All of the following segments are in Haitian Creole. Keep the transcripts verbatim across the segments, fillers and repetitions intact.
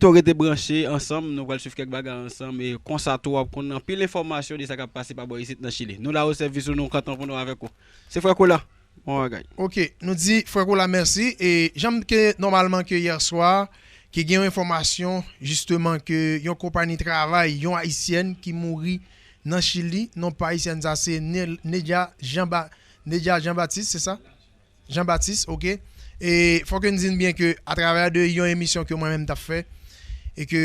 Tou rete branche ansanm, nou pral swiv kèk bagay ansanm, e konsa tou w ap konn anpil enfòmasyon de sa k ap pase pa bò isit nan Chili. Nou la o sèvis ou, nou kontan pou nou avèk ou. Se Frè Kola, bon bagay. Ok, nou di Frè Kola mèsi. E jan ke nòmalman ke yè swa, ke gen yon enfòmasyon, jisteman, ke yon konpayi travay, yon ayisyèn ki mouri nan Chili, non pa ayisyèn sa se Ne- Nedia Jean Ba- Nedia Jean Baptiste, se sa? Jean Baptiste, ok. E fòk n di n byen ke atravè de yon emisyon ke mwen menm t ap fè, e ke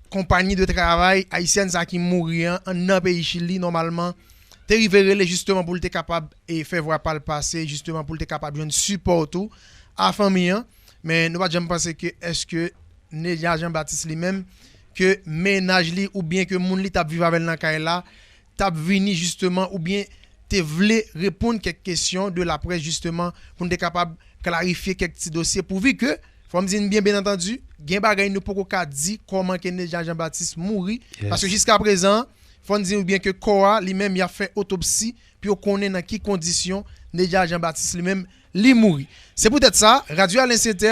konpayi de travay ayisyèn sa ki mouri an, an nan peyi Chili, nòmalman, te rive rele jisteman pou l te kapab e fè vwa pa l pase, jisteman pou l te kapab jwenn sipò tou a fanmi an. Men nou pa t janm panse ke èske Nedia Jean Baptiste li menm, ke mennaj li oubyen ke moun li t ap viv avè l nan kay la, t ap vini jisteman oubyen te vle reponn kèk kesyon de laprès jisteman pou n te kapab klarifye kèk ti dosye pouvi ke, fò m di n byen, byen antandi, gen bagay nou poko ka di kòman ke Nedia Jean Baptiste mouri, paske jiska prezan, fò n di ou byen ke kò a li menm y ap fè otopsi pou yo konnen nan ki kondisyon Nedia Jean Baptiste li menm li mouri. Se poutèt sa, Radyo Alen Sentè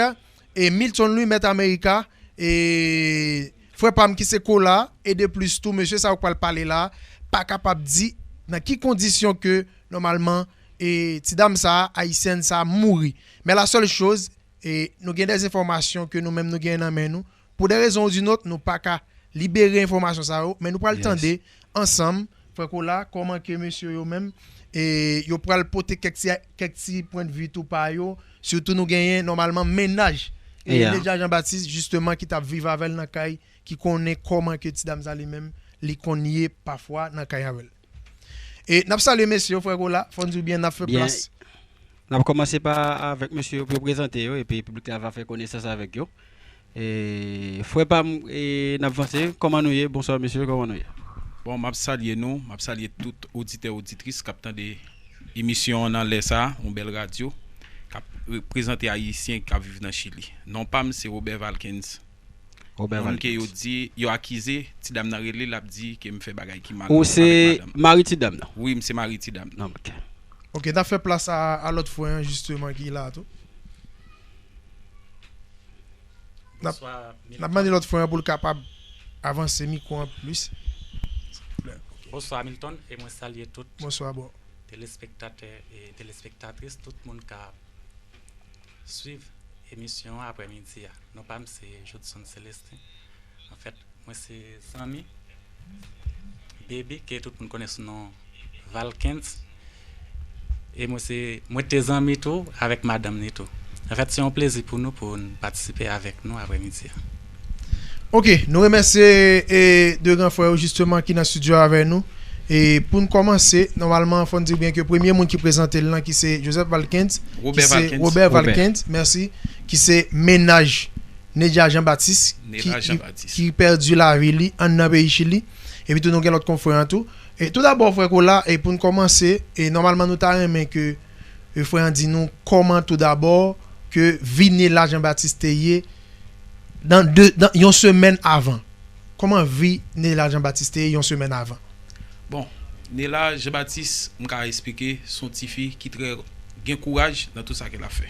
e Milton Louis, Mèt Amerika, e frè pa m ki se Kola, e de plis tou, mesye sa yo k pral pale la, pa kapab di nan ki kondisyon ke, nòmalman, e ti dam sa, ayisyèn sa, mouri. Men la sèl choz, e nou gen de enfòmasyon ke nou menm nou gen nan men nou. Pou de rezon ou di nòt, nou pa ka libere enfòmasyon sa yo, men nou pral tande ansanm, frè Kola, kòman ke mesye yo menm, e yo pral pote kèk ti, kèk ti pwendvi tou pa yo, sitou nou genyen nòmalman mennaj e Nedia Jean Baptiste, jisteman, ki t ap viv avè l nan kay, ki konnen kòman ke ti dam sa li menm, li konn ye pafwa nan kay avè l. E n ap salye mesye yo, frè Kola, fò n di w byen, n ap fè plas. N ap kòmanse pa avèk mesye yo pou yo prezante yo, epi piblik la va fè konesans avèk yo. E, frè pa m, e, n ap vanse. Kòman nou ye? Bonswa, mesye, kòman nou ye? Bon, m ap salye nou, m ap salye tout oditè, oditris k ap tande emisyon an nan lè sa a, yon bèl radyo, k ap reprezante Ayisyen k ap viv nan Chili. Non pa m, se Robert Valkens. Robert Valkens. Moun ke yo di, yo akize, ti dam nan rele, l ap di ke m fè bagay ki mal avèk madanm. Ou se mari ti dam nan? Wi, m se mari ti dam nan. Ok. Ok, n ap fè plas a, a lòt frè an, jisteman, ki la tou. N ap, n ap mande lòt frè an pou l kapab avanse mikwo an plis. Silvouplè. Ok. Bonswa, Milton, e mwen salye tout telespektatè e telespektatris, tout moun k ap swiv emisyon an aprèmidi a. Non pa m se Jodson Celestin. Anfèt, mwen se zanmi Baby, ke tout moun konnen sou non Valkens. E mwen se, mwen te zanmi tou avèk madanm ni tou. Anfèt, se yon plezi pou nou pou n patisipe avèk nou aprèmidi a. Ok, nou remèsye e de gran frè yo jisteman ki nan estidyo avè nou. E pou n kòmanse, nòmalman, fò n di byen ke premye moun ki prezante l lan, ki se Joseph Valkens, ki se Robert Valkens, mèsi, ki se mennaj Nedia Jean Baptiste, ki, ki pèdi lavi li anndan peyi Chili. Epi tou, nou gen lòt konfrè an tou. E tou dabò, frè Kola, e pou n kòmanse, e nòmalman nou ta renmen ke, e frè an di nou kòman tou dabò ke vi Nela Jean Baptiste te ye nan de, nan yon semèn avan. Kòman vi Nela Jean Baptiste te ye yon semèn avan? Bon, Nela Jean Baptiste, m ka esplike, se yon tifi ki trè gen kouraj nan tout sa ke l ap fè.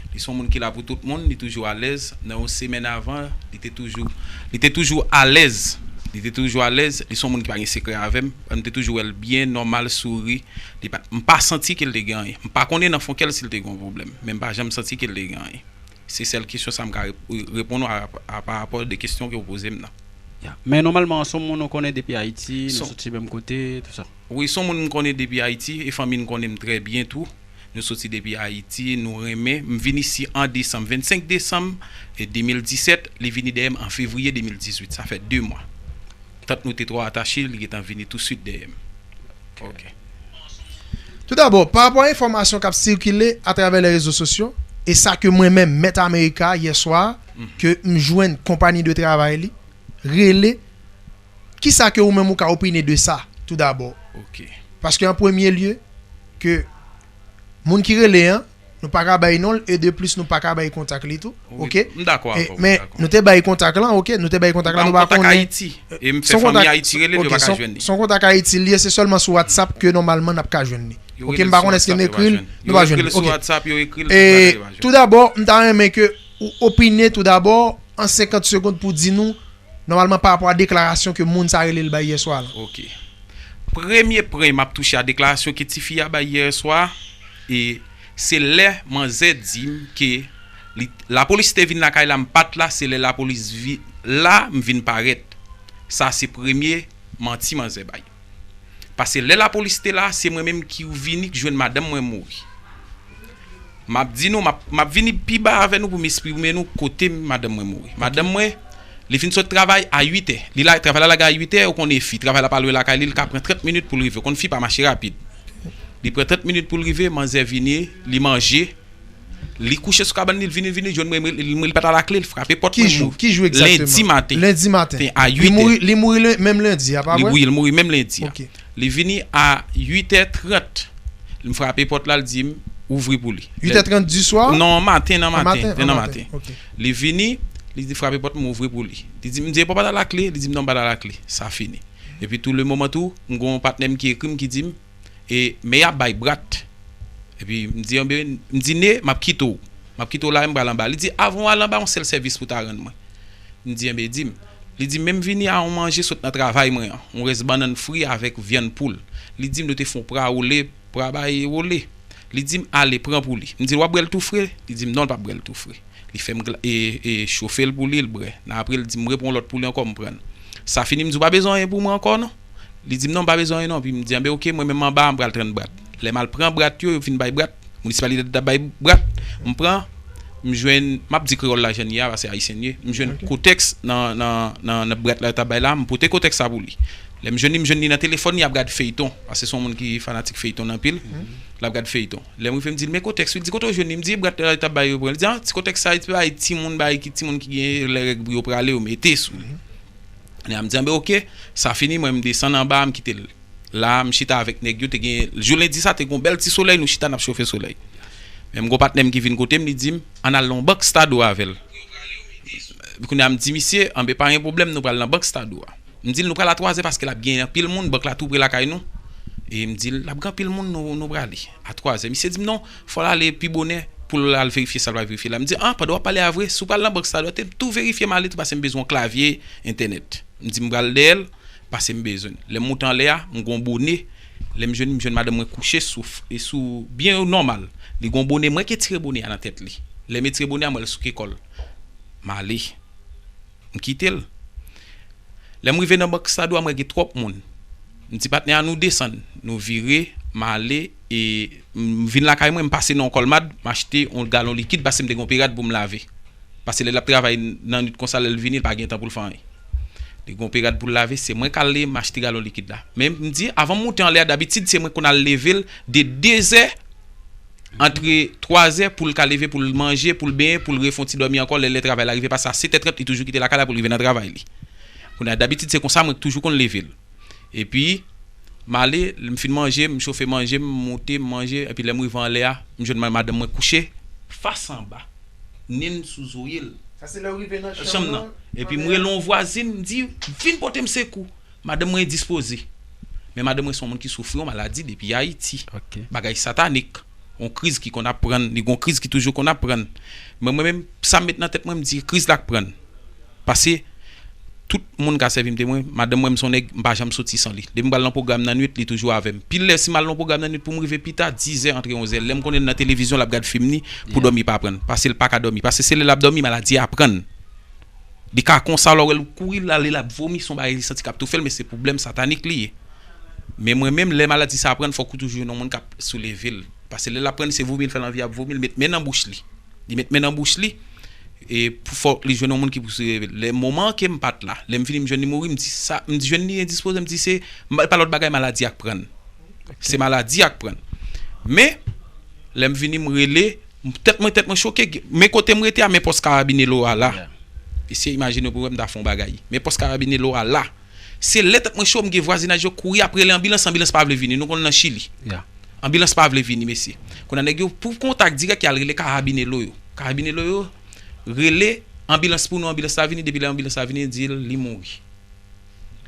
Li se yon moun ki la pou tout moun, li toujou alèz. Nan yon semèn avan, li te toujou, li te toujou alèz. Li te toujou alèz. Li se yon moun ki pa gen sekrè avè m. M te toujou wè l byen, nòmal, souri. Li pa, m pa santi ke l te gen anyen. M pa konnen nan fon kè l si l te gen yon pwoblèm, men m pa janm santi ke l te gen anyen. Se sèl kesyon sa m ka rep-, reponn ou a, a, pa rapò de kesyon ke w poze m nan. Ya. Men nòmalman, se yon moun ou konnen depi Ayiti, nou soti menm kote, tou sa. Wi, se yon moun m konnen depi Ayiti, e fanmi n konnen m trè byen tou. Nou soti depi Ayiti, nou renmen. M vin isi an desanm, vennsenk desanm, e, de mil disèt, li vini dèyè m an fevriye de mil dizuit, sa fè de mwa. Tant nou te twò atache, li gentan vini touswit dèyè m. Ok. Toudabò, pa rapò a enfòmasyon k ap sikile atravè lè rezo sosyo, e sa ke mwen menm, Mèt Amerika, yè swa, ke m jwenn konpayi de travay li, rele, kisa ke ou menm ou ka opine de sa, toudabò? Ok. Paske an premye lye, ke moun ki rele an, nou pa ka bay non l, e de plis nou pa ka bay kontak li tou, ok? M dakò avè w, m dakò. Men nou te bay kontak lan, ok? Nou te bay kontak lan, nou pa konnen. Ayiti, e m fè fanmi Ayiti rele l, yo pa ka jwenn li. Se yon kontak Ayiti li ye, se sèlman sou WhatsApp ke nòmalman n ap ka jwenn li. Ok, m pa konnen èske n ekri l, nou pa jwenn li. Yo rele sou WhatsApp, yo ekri l, yo pa jwenn li. Toudabò, m ta renmen ke ou opine toudabò, an senkant segonn pou di nou, nòmalman, pa rapò a deklarasyon ke moun sa rele l bay yè swa lan. Ok. Premye pwen m ap touche a deklarasyon ke tifi a bay yè swa, e se lè manzè di m ke li, lapolis te vin lakay la, m pa t la, se lè lapolis vi, la, m vin parèt. Sa se premye manti manzè bay. Paske lè lapolis te la, se mwen menm ki vini k jwenn madanm mwen mouri. M ap di nou, m ap, m ap vini pi ba avè nou pou m eksprime nou kote madanm mwen mouri. Madanm mwen, li fin sot travay a uit è. Li la, travay la lage a uit è, ou konnen fi, travay la pa lwen lakay li, li ka pran trant minit pou l rive. Ou konn fi pa mache rapid. Li pran trant minit pou l rive, manzè vini, li manje, li kouche sou kabann li, li vini, vini, jwenn mwen, li, li pa t lakle, li frape pòt mwen. Ki jou, ki jou egzakteman? Lendi maten. Lendi maten. A uit è. Li mouri, li mouri menm lendi a, pa vre? Wi, li mouri menm lendi a. Li vini a uit è trant. Li frape pòt la, li di m, ouvri pou li. Uit è trant di swa? Non, maten, nan maten. Nan maten. Li vini, li di frape pòt, m ouvri pou li. Li di m, m di, epa w pa t lakle? Li di m, non, m pa t lakle. Sa fini. Epi tou le moman tou, m gon patnè m ki ekri m, ki di m, e, men y ap bay brat. Epi m di, anben, m di, ne, m ap kite w. M ap kite w la, m pral anba. Li di, avan w al anba, yon sèl sèvis pou w ta rann mwen. M di, enben, di m. Li di, men m vini a yon manje sot nan travay mwen an. Yon rès bannann fri avèk vyann poul. Li di m, nou te fè yon pra wole, pra bay wole. Li di m, ale, pran pou li. M di l, w ap bwè l tou fre? Li di m, non, l p ap bwè l tou fre. Li fè m gla, e, e, chofe l pou li, l bwè. Nan apre, l di m, repran yon lòt pou li ankò, m pran l. Sa fini, m di, w pa bezwen anyen pou mwen ankò, non? Li di m, non, m pa bezwen anyen, non. Epi m di, enben, ok, mwen menm anba a, m pral tann brat. Lè m al pran brat yo, yo vin bay brat. Minisipalite t ap bay brat, m pran, m jwenn, m ap di kreyòl la jan l ye a, paske ayisyen l ye, m jwenn kotèks nan, nan, nan, nan brat la yo t ap bay la, m pote kotèks sa pou li. Lè m jwenn li, m jwenn li nan telefòn, li ap gad feyton, paske se yon moun ki fanatik feyton anpil, l ap gad feyton. Lè m rive, m di l, men kotèks wi, li di, kote w jwenn li? M di, brat la yo t ap bay yo pran. Li di, ah, ti kotèks sa, li bay timoun, bay ki timoun ki gen lè règ pou yo prale, yo mete sou li. Kounye a m di, anben, ok, sa fini, mwen, m desann anba, m kite l. La, m chita avèk nèg yo, te gen, jou lendi sa, te gen yon bèl ti solèy, nou chita, n ap chofe solèy. Men m gon patnè m ki vin kote m, li di m, ann al nan yon bank Stado avè l. Kounye a, m di misye, anben, pa gen pwoblèm, nou pral nan bank Stado a. M di l, nou pral a twazè paske l ap gen anpil moun, bank la tou pre lakay nou. E m di l, l ap gen anpil moun, nou, nou prale a twazè. Misye di m, non, fò l ale pi bonè pou l al verifye sa l pral verifye la. M di, ah, pandan w ap pale a vre, si w pral nan bank Stado a, te tou verifye m ale tou paske m bezwen yon klavye entènèt. M di, m pral dèyè l, paske m bezwen l. Lè m moute anlè a, m gon bone. Lè m jwenn li, m jwenn madanm mwen kouche sou, e sou, byen nòmal. Li gon bone, mwen k etire bone a nan tèt li. Lè m etire bone a, m wè l souke kò l. M ale. M kite l. Lè m rive nan bank Stado a, m wè gen twòp moun. M di patnè a, nou desann. Nou vire, m ale, e m vin lakay mwen, m pase nan yon Colmad, m achte yon galon likid, paske m te gen yon perad pou m lave. Paske lè l ap travay nan nwit konsa, lè l vini, l pa gen tan pou l fè anyen. Li gen yon perad pou l lave, se mwen k ale, m achte galon likid la. Men m di, avan m moute anlè a, dabitid, se mwen k konn al leve l de dezè antre twazè pou l ka leve, pou l manje, pou l benyen, pou l refè yon ti dòmi ankò, lè lè travay la rive, paske a sèt è trant, li toujou kite lakay la pou l rive nan travay li. Kounye a, dabitid, se konsa mwen toujou konn leve l. Epi, m ale, m fin manje, m chofe manje, m moute, m manje, epi lè m rive anlè a, m jwenn ma-, madanm mwen kouche, fas anba, nen sou zoye l. Sa se lè w rive nan chanm nan. Epi m rele yon vwazin, m di, vin pote m sekou. Madanm mwen endispoze. Men madanm mwen se yon moun ki soufri yon maladi depi Ayiti. Bagay satanik. Yon kriz ki konn ap pran, li gon kriz ki toujou konn ap pran. Men mwen menm, sa m met nan tèt mwen, m di, kriz la k pran. Paske tout moun ka sèvi m temwen, madanm mwen, m se yon nèg, m pa janm soti san li. Depi m pral nan pwogram nan nwit, li toujou avè m. Pil lè, si m al nan pwogram nan nwit, pou m rive pita, dizè, antre onzè. Lè m konnen l nan televizyon, l ap gad fim ni, pou dòmi pa pran l. Paske l pa ka dòmi. Paske se lè l ap dòmi, maladi a pran l. Li ka konsa, lè w wè l kouri, l ale, l ap vomi, se yon bagay li santi k ap toufe l, men se pwoblèm satanik li ye. Men mwen menm, lè maladi sa a pran l, fòk ou toujou jwenn yon moun k ap souleve l. Paske lè l ap pran l, se vomi l fè l anvi ap vomi, l met men nan bouch li. Li met men nan bouch li, e pou fòk li jwenn yon moun ki pou souleve l. Lè moman ke m pa t la, lè m vini, m jwenn li mouri, m di sa, m di jwenn li endispoze, m di se, m pa lòt bagay, maladi a k pran l. Se maladi a k pran l. Men, lè m vini, m rele, tèt mwen, tèt mwen choke, men kote m rete a, men pòs Karabinelo a la. Mesye, imajine w pou wè m ta fè yon bagay. Men pòs Karabinelo a la. Se lè tèt mwen cho, m gen vwazinaj yo kouri ap rele anbilans, anbilans pa vle vini. Nou konn nan Chili. Anbilans pa vle vini, mesye. Kounye a nèg yo, pou kontak dirèk, y al rele Karabinelo yo. Karabinelo yo rele anbilans pou nou, anbilans la vini, depi lè anbilans la vini, di l li mouri.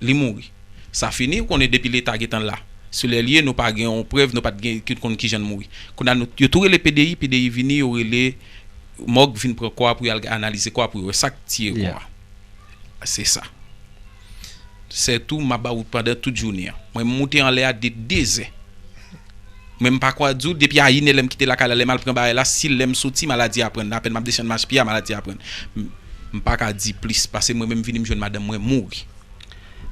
Li mouri. Sa fini, ou konnen depi Leta gentan la. Sou lè l ye, nou pa gen yon prèv, nou pa t gen ki konn kijan l mouri. Kounye a, nou, yo tou rele P D I, P D I vini, yo rele, mòg vin pran kò a pou y al analize kò a pou yo wè sa k tiye kò a. Se sa. Sètou, m ap ba ou pandan tout jounen an. Mwen, m moute anlè a de dezè. Mwen, m pa ka di w, depi a inè lè m kite lakay la, lè m al pran bagay la, si lè m soti, maladi a pran. Apèn m ap desann mach pye a, maladi a pran. M, m pa ka di plis, paske mwen menm vini m jwenn madanm mwen mouri.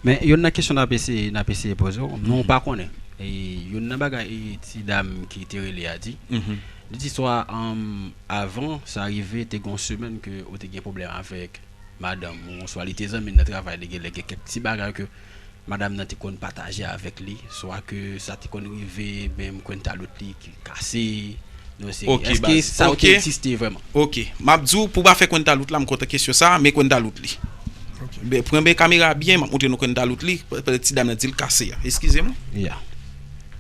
Men youn nan kesyon n ap eseye, n ap eseye poze w, nou pa konnen. E youn nan bagay e, ti dam ki te rele a di, li di swa um, avan sa rive te gen yon semèn ke ou te gen pwoblèm avèk madanm ou, swa li te zanmi l nan travay, li genlè gen kèk ti bagay ke madanm nan te konn pataje avèk li, swa ke sa te konn rive menm kwentadout li ki kase. Non, se, ok, èske baz, sa yo te ok, egziste vrèman? Ok, m ap di w, pou pa fè kwentadout la, m kontan kesyon sa, men kwentadout li. Ok. Ben, pran ben kamera byen, m ap montre nou kwentadout li, pe- pe- ti dam nan di l kase a. Eskize m. Ya.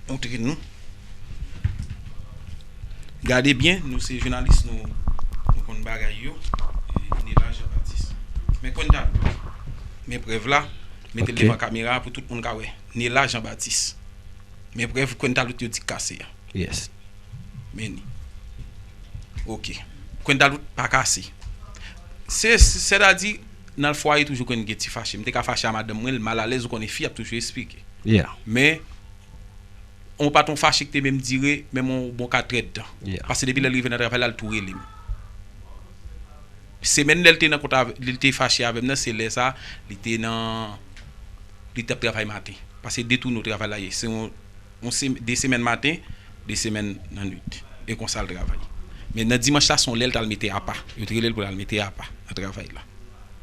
Montre nou. Gade byen, nou se jounalis, nou, nou konn bagay yo. E, Nela Jean Baptiste. Men kwentadout. Men prèv la, mete l Ok. devan kamera pou tout moun ka wè. Nela Jean Baptiste. Men prèv kwentadout yo di kase a. Yes. Men ni. Ok. Kwentadout pa kase. Se, sètadi, nan fwaye toujou konn gen ti fache. M te ka fache a madanm mwen, l malalèz, ou konnen fi ap toujou esplike. Yeah. Men, on pa t on fache ki te menm dire, menm on bon katrèdtan. Yeah. Paske depi lè l rive nan travay la, l tou rele m. Semèn lè l te nan kont avè, li te fache avè m nan, se lè sa, li te nan, li t ap travay maten. Paske de tou nou travay la ye. Se yon, yon se, de semèn maten, de semèn nan nwit. E konsa l travay. Men nan dimanch la, se yon lè l t al mete apa. Yo te rele l pou l al mete apa nan travay la.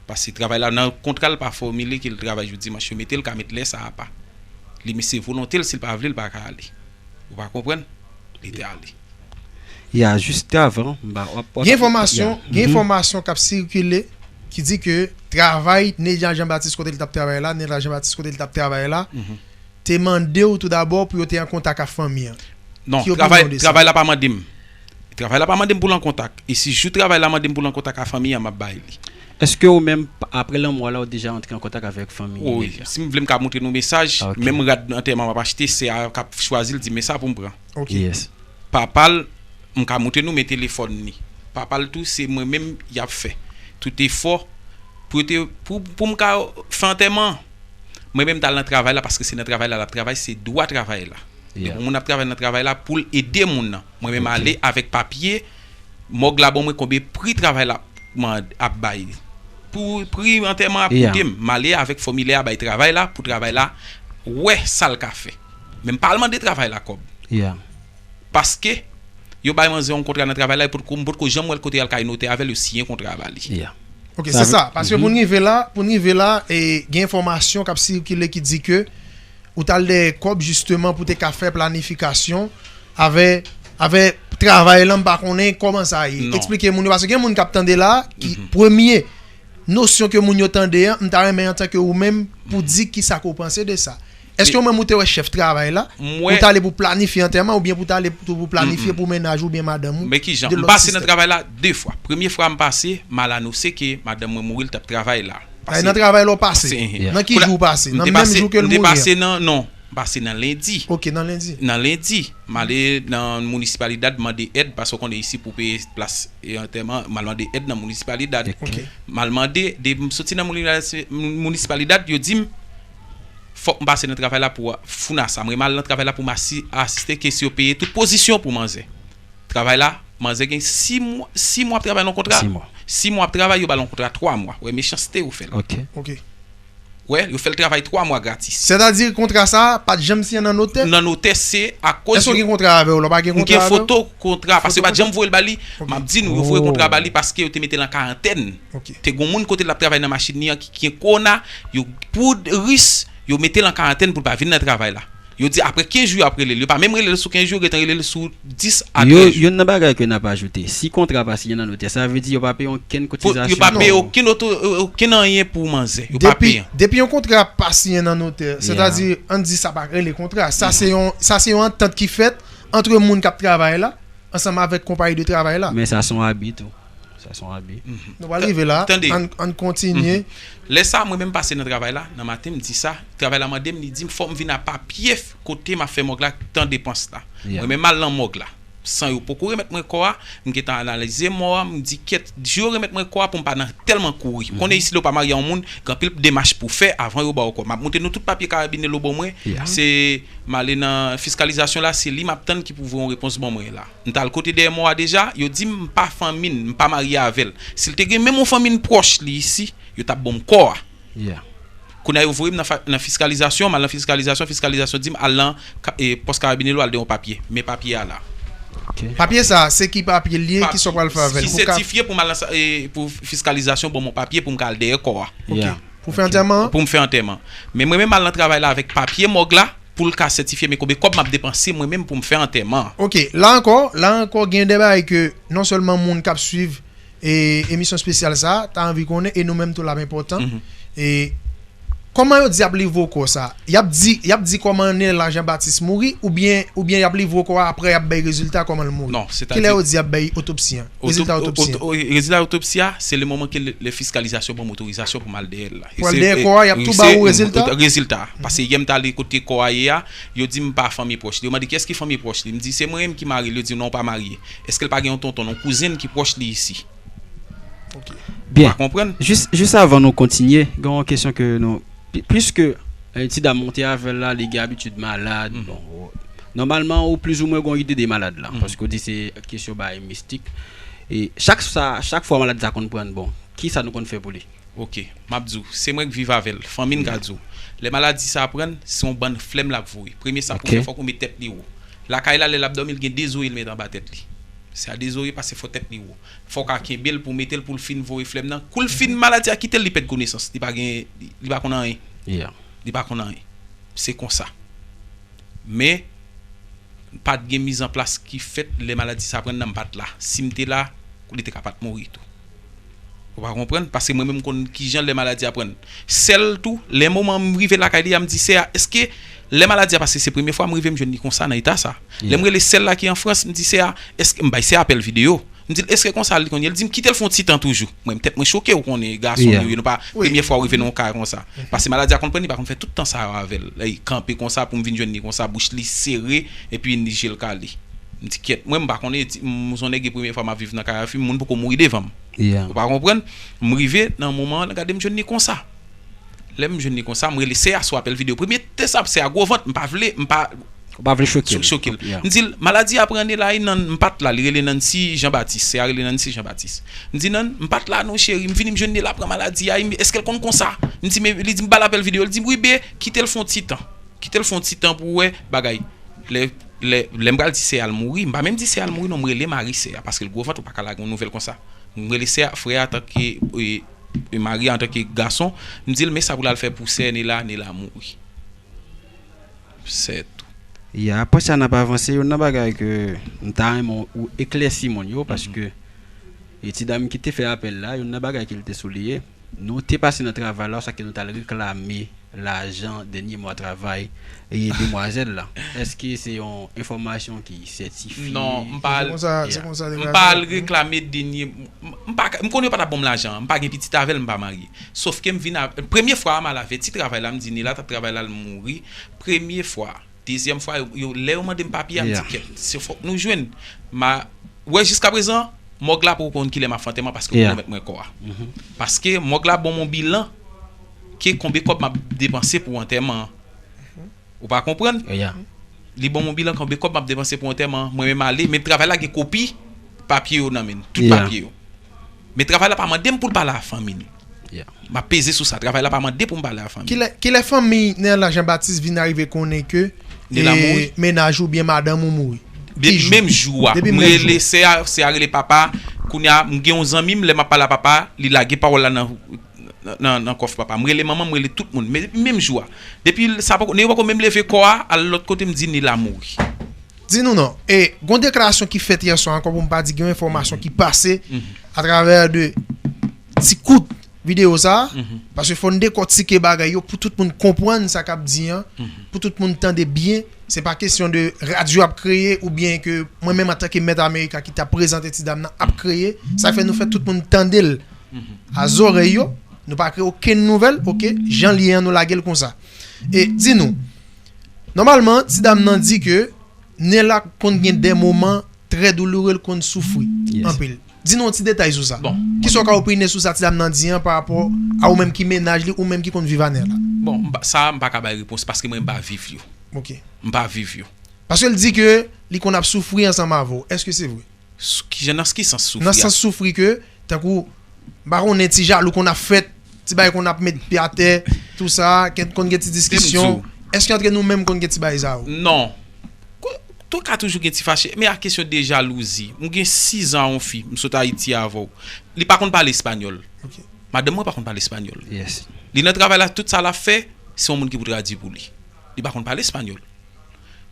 Paske travay la, nan kontra l pa fòmile ke l travay jou dimanch, yo mete l ka met lè sa apa. Li, men se volonte l, si l pa vle, l pa ka ale. Ou pa konprann? Li te ale. Ya, jis avan, m pa, w ap, w ap, Gen enfòmasyon, ya. Gen enfòmasyon k ap sikile ki di ke travay Nela Jean Baptiste kote l t ap travay la, Nela Jean Baptiste kote l t ap travay la, te mande w tou dabò pou yo te an kontak ak fanmi an. Non, Ki opinyon travay, w de sa? Travay la pa mande m. Travay la pa mande m pou l an kontak. E si jou travay la mande m pou l an kontak ak fanmi an, m ap bay li. Èske ou menm, apre lanmò a la, ou deja antre an kontak avèk fanmi Wi, Nela? Si m vle m ka montre nou mesaj, ah, ok. Menm rad antèman m ap achte, sè a k ap chwazi l di men sa pou m pran. Ok. Yes. Papa l, m ka montre nou men telefòn li. Papa l tou, se mwen menm y ap fè tout efò pou te, pou, pou m ka fè antèman. Mwen menm m t al nan travay la paske se nan travay la l ap travay, se dwa travay la. Yeah. Donk, yon moun ap travay nan travay la pou l ede moun nan. Mwen menm, ok, ale avèk papye, mòg la ban mwen konbe pri travay la mand- ap bay. Pou pri antèman ap, yeah, koute m, m ale avèk fòmilè a bay travay la pou travay la wè sa l ka fè. Men m pa al mande travay la kòb. Yeah. Paske yo bay manzè yon kontra nan travay la, e potko, m potko janm wè l kote y al kay notè avè l, yo siyen kontra a ba li. Yeah. Ok, se sa. Paske pou n rive la, pou n rive la, e, gen enfòmasyon k ap sikile ki di ke ou t al dèyè kòb jisteman pou te ka fè planifikasyon avè, avè travay la, m pa konnen kòman sa ye. Non. Eksplike moun yo, paske gen moun k ap tande la, ki premye nosyon ke moun yo tande an, m ta renmen antanke ou menm pou di kisa ke w panse de sa. Èske ou menm ou te wè chèf travay la, ou t ale pou planifye antèman oubyen pou t ale tou pou planifye pou mennaj ou oubyen madanm ou? Men kijan? M pase nan travay la de fwa. Premye fwa m pase, m al anonse ke madanm mwen mouri, l t ap travay la. Nan travay la w pase? Nan ki jou w pase? Nan menm jou ke l mouri an? M te pase nan, non, m pase nan lendi. Ok, nan lendi. Nan lendi, m ale nan municipalidad mande èd, paske w konnen isi pou peye plas e antèman, m al mande èd nan municipalidad. Ok. M al mande, de, m soti nan municipalidad, yo di m, fòk m pase nan travay la pou FUNASA. Mwen, m al nan travay la pou m asi-, asiste ke si yo peye tout pozisyon pou manzè. Travay la, manzè gen sis mwa, sis mwa ap travay nan kontra. Sis mwa. Sis mwa ap travay, yo ba l yon kontra twa mwa. Wè, mechanste yo fè l. Ok. Ok. Wè, yo fè l travay twa mwa gratis. Sètadi, kontra sa a, pa t janm siyen nan notè? Nan notè, se akoz. Èske w gen kontra avè w la? Ou pa gen kontra avè w? M gen foto kontra, paske yo pa t janm voye l ba li. Ok. M ap di nou, yo voye kontra ba li paske yo te mete l an karantèn. Ok. Te gen yon moun kote l ap travay nan machin li an ki gen kowona, yo, pou ris, yo mete l an karantèn pou l pa vin nan travay la. Yo di apre kenz jou yo ap rele l. Yo pa menm rele l sou kenz jou, yo gentan rele l sou dis a trèz jou. Youn nan bagay ke n ap ajoute, si kontra pa siyen nan notè, sa vle di yo pa peye okenn kotizasyon? Yo pa peye okenn oto-, okenn anyen pou manzè. Yo pa peye. Depi yon kontra pa siyen nan notè, sètadi, ann di sa pa rele kontra. Sa se yon, sa se yon antant ki fèt antre moun k ap travay la ansanm avèk konpayi de travay la. Men sa se yon abi tou. Sa se yon abi. Nou pral rive la. Tande. Ann, ann kontinye. Lè sa, mwen menm pase nan travay la, nan maten, m di sa, travay la mande m, li di m fò m vin a papye kote m ap fè mòg la, tan depans la. Mwen menm m al nan mòg la. San yo poko remèt mwen kò a, m gentan analize mò a, m di kèt, jou yo remèt mwen kò a pou m pa nan tèlman kouri. Konnen isi lè w pa marye a yon moun, gen anpil demach pou w fè avan yo ba w kò. M ap montre nou tout papye karabinye lo ban mwen, se m ale nan fiskalizasyon la, se li m ap tann ki pou voye yon repons ban mwen la. M t al kote dèyè mò a deja, yo di m m pa fanmi n, m pa marye avè l. Si l te gen menm yon fanmi n pwòch li isi, yo t ap ban m kò a. Kounye a yo voye m nan, nan fiskalizasyon, m al nan fiskalizasyon, fiskalizasyon di m al nan pòs karabinye lo al de yon papye. Men papye a la. Papye sa, se ki papye l ye, kisa w pral fè avè l? Ki sètifye pou m al nan, pou fiskalizasyon ban m yon papye pou m ka al dèyè kò a. Pou fè antèman an? Pou m fè antèman. Men mwen menm m al nan travay la avèk papye mòg la pou l ka sètifye men konbe kòb m ap depanse mwen menm pou m fè antèman an. Ok, la ankò, la ankò gen de bagay ke non sèlman moun k ap swiv e emisyon espesyal sa a ta anvi konnen, e nou menm tou l ap enpòtan. E kòman yo di y ap livre w kò sa a? Y ap di, y ap di kòman Nella Jean Baptiste mouri, oubyen, oubyen y ap livre w kò a apre y ap bay rezilta kòman l mouri? Non, sètadi. Kilè yo di y ap bay otopsi an? Rezilta otopsi an? Rezilta otopsi a, se le moman ke le, le fiskalizasyon ban m otorizasyon pou m al dèyè l la. Pou al dèyè kò a, y ap tou ba ou rezilta? Rezilta. Paske yè m t ale kote kò a ye a, yo di m pa fanmi pwòch li. Yo mande kiyès ki fanmi pwòch li. M di se mwen menm ki mari l. Yo di non, w pa marye. Èske l pa gen yon tonton, yon kouzen ki pwòch li isi? Byen. Ou pa konprann? Jis, jis avan nou kontinye, gen yon kesyon ke nou, pi- pliske eh, ti dam ou te avè l la, li gen abitid malad. Bon, ou- nòmalman, ou plizoumwen gen yon ide de malad la. Paske ou di se kesyon bay mistik. E chak sa, chak fwa malad sa konn pran, bon, ki sa nou konn fè pou li? Ok, m ap di w, se mwen k viv avè l, fanmi n ka di w. Lè maladi sa pran l, se yon bann flèm l ap voye. Premye sa pou w fè, fòk ou met tèt li wo. Lakay la, lè l ap dòmi, l gen de zoye l met anba tèt li. Se a de zoye paske fò tèt li wo. Fò w ka kenbe l pou w mete l pou l fin voye flèm nan. Kou l fin maladi a kite l, li pèd konesans. Li pa gen, li pa konn anyen. Li pa konn anyen. Se konsa. Men, pa t gen mizanplas ki fèt lè maladi sa pran nan m pa t la. Si m te la, li te ka pa t mouri tou. Ou pa konprann? Paske mwen menm m konn kijan lè maladi a pran. Sèl tou, lè moman m rive lakay li a, m di sè a, èske lè maladi a, paske se premye fwa m rive m jwenn li konsa nan eta sa. Lè m rele sè l la ki an Frans, m di sè a, èske, m bay sè a apèl videyo. M di l, èske konsa li konn ye? Li di m, kite l fè yon ti tan toujou. Mwen, tèt mwen choke, ou konnen, gason nou ye, nou pa, premye fwa w rive nan yon kay konsa. Paske maladi a konn pran, li pa konn fè tout tan sa yo avè l. Lè li kanpe konsa pou m vin jwenn li konsa, bouch li sere, epi je l kale. M di, kyèt, mwen, m pa konnen, m se yon nèg, e premye fwa m ap viv nan kay a fi m, moun poko mouri devan m. Ou pa konprann? M rive nan moman an, gade m jwenn li konsa. Lè m jwenn li konsa, m rele sè a sou apèl videyo. Premye te sa, sè a gwo vant, m pa vle, m pa Ou pa vle choke l. Choke l. M di l, maladi a pran Nella wi Nan, m pa t la, li rele Nancy Jean Baptiste, sè a rele Nancy Jean Baptiste. M di Nan, m pa t la non cheri, m vini m jwenn Nella pran maladi a wi, èske l konn konsa? M di, men, li di m ba l apèl videyo, li di m, wi bee, kite l fè yon ti tan. Kite l fè yon ti tan pou w wè bagay. Lè, lè, lè m pral di sè a l mouri, m pa menm di sè a l mouri non, m rele mari sè a, paske l gwo vant, ou pa ka lage yon nouvèl konsa. M rele sè a, frè a, antanke, e, e, mari a, antanke gason, m di l, men sa pou l al fè pou sè Nella, Nella mouri. Sètou. Ya, apre sa n ap avanse, youn nan bagay ke m ta renmen w eklèsi moun yo, paske e ti dam ki te fè apèl la, youn nan bagay ke l te souliye, nou te pase nan travay la, sa ke nou t al reklame lajan dènye mwa travay e demwazèl la. Èske se yon enfòmasyon ki sètifye? Non, m pa al, m pa al reklame dènye, m pa, m konnen yo pa t ap ban m lajan an, m pa gen pitit avè l, m pa marye. Sòf ke m vin a, premye fwa a m al avèti travay la, m di Nella t ap travay la, l mouri. Premye fwa. Dezyèm fwa, yo, yo, lè yo mande m papye a, m di kèt, se fòk nou jwenn. M a, wè jiskaprezan, mòg la poko konn kilè m ap fè antèman paske yo poko remèt mwen kò a. Paske mòg la ban m yon bilan ke konbe kòb m ap depanse pou antèman an. Ou pa konprann? Li ban m yon bilan konbe kòb m ap depanse pou antèman an. Mwen menm ale, men travay la gen kopi papye yo nan men l. Tout papye yo. Men travay la pa mande m pou l pale a fanmi l. M ap peze sou sa. Travay la pa mande pou m pale a fanmi l. Kilè, kilè fanmi Nella Jean Baptiste vin arive konnen ke mennaj ou byen madanm ou mouri? Depi menm jou a. M rele sè a, sè a rele papa. Kounye a, m gen yon zanmi m, lè m ap pale a papa, li lage pawòl la nan, nan, nan kòf papa. M rele manman, m rele tout moun. Men depi menm jou a. Depi sa poko, nèg yo poko menm leve kò a, al lòt kote, m di Nella mouri. Di nou non. E gon deklarasyon ki fèt yè swa ankò, pou m pa di gen yon enfòmasyon ki pase atravè de ti kout videyo sa a, paske fò n dekòtike bagay yo pou tout moun konprann sa k ap di an, pou tout moun tande byen. Se pa kesyon de radyo ap kreye oubyen ke mwen menm antanke Mèt Amerika ki t ap prezante ti dam nan ap kreye. Sa fè nou fè tout moun tande l a zòrèy yo. Nou pa kreye okenn nouvèl, oke? Jan l ye an, nou lage l konsa. E di nou, nòmalman, ti dam nan di ke Nella konn gen de moman trè douloure, l konn soufri anpil. Di nou yon ti detay sou sa. Bon, kisa w ka opine sou sa ti dam nan di an pa rapò a ou menm ki mennaj li, ou menm ki konn viv a Nella? Bon, m pa- sa, m pa ka bay repons paske mwen, m pa viv yo. Ok. M pa viv yo. Paske l di ke li konn ap soufri ansanm avè w. Èske se vre? Sou ki jan, nan ki sans soufri a? Nan sans soufri ke, tankou, m pa konnen, ti jalou konn ap fèt, ti bagay konn ap met pye atè, tou sa, konn gen ti diskisyon. Èske antre nou menm konn gen ti bagay sa yo? Non. Tou ka toujou gen ti fache. Men a kesyon de jalouzi. M gen sis an a yon fi, m sot Ayiti avè w. Li pa konn pale espanyòl. Madanm mwen pa konn pale espanyòl. Li nan travay la, tout sa l ap fè, se yon moun ki pou tradui pou li. Li pa konn pale espanyòl.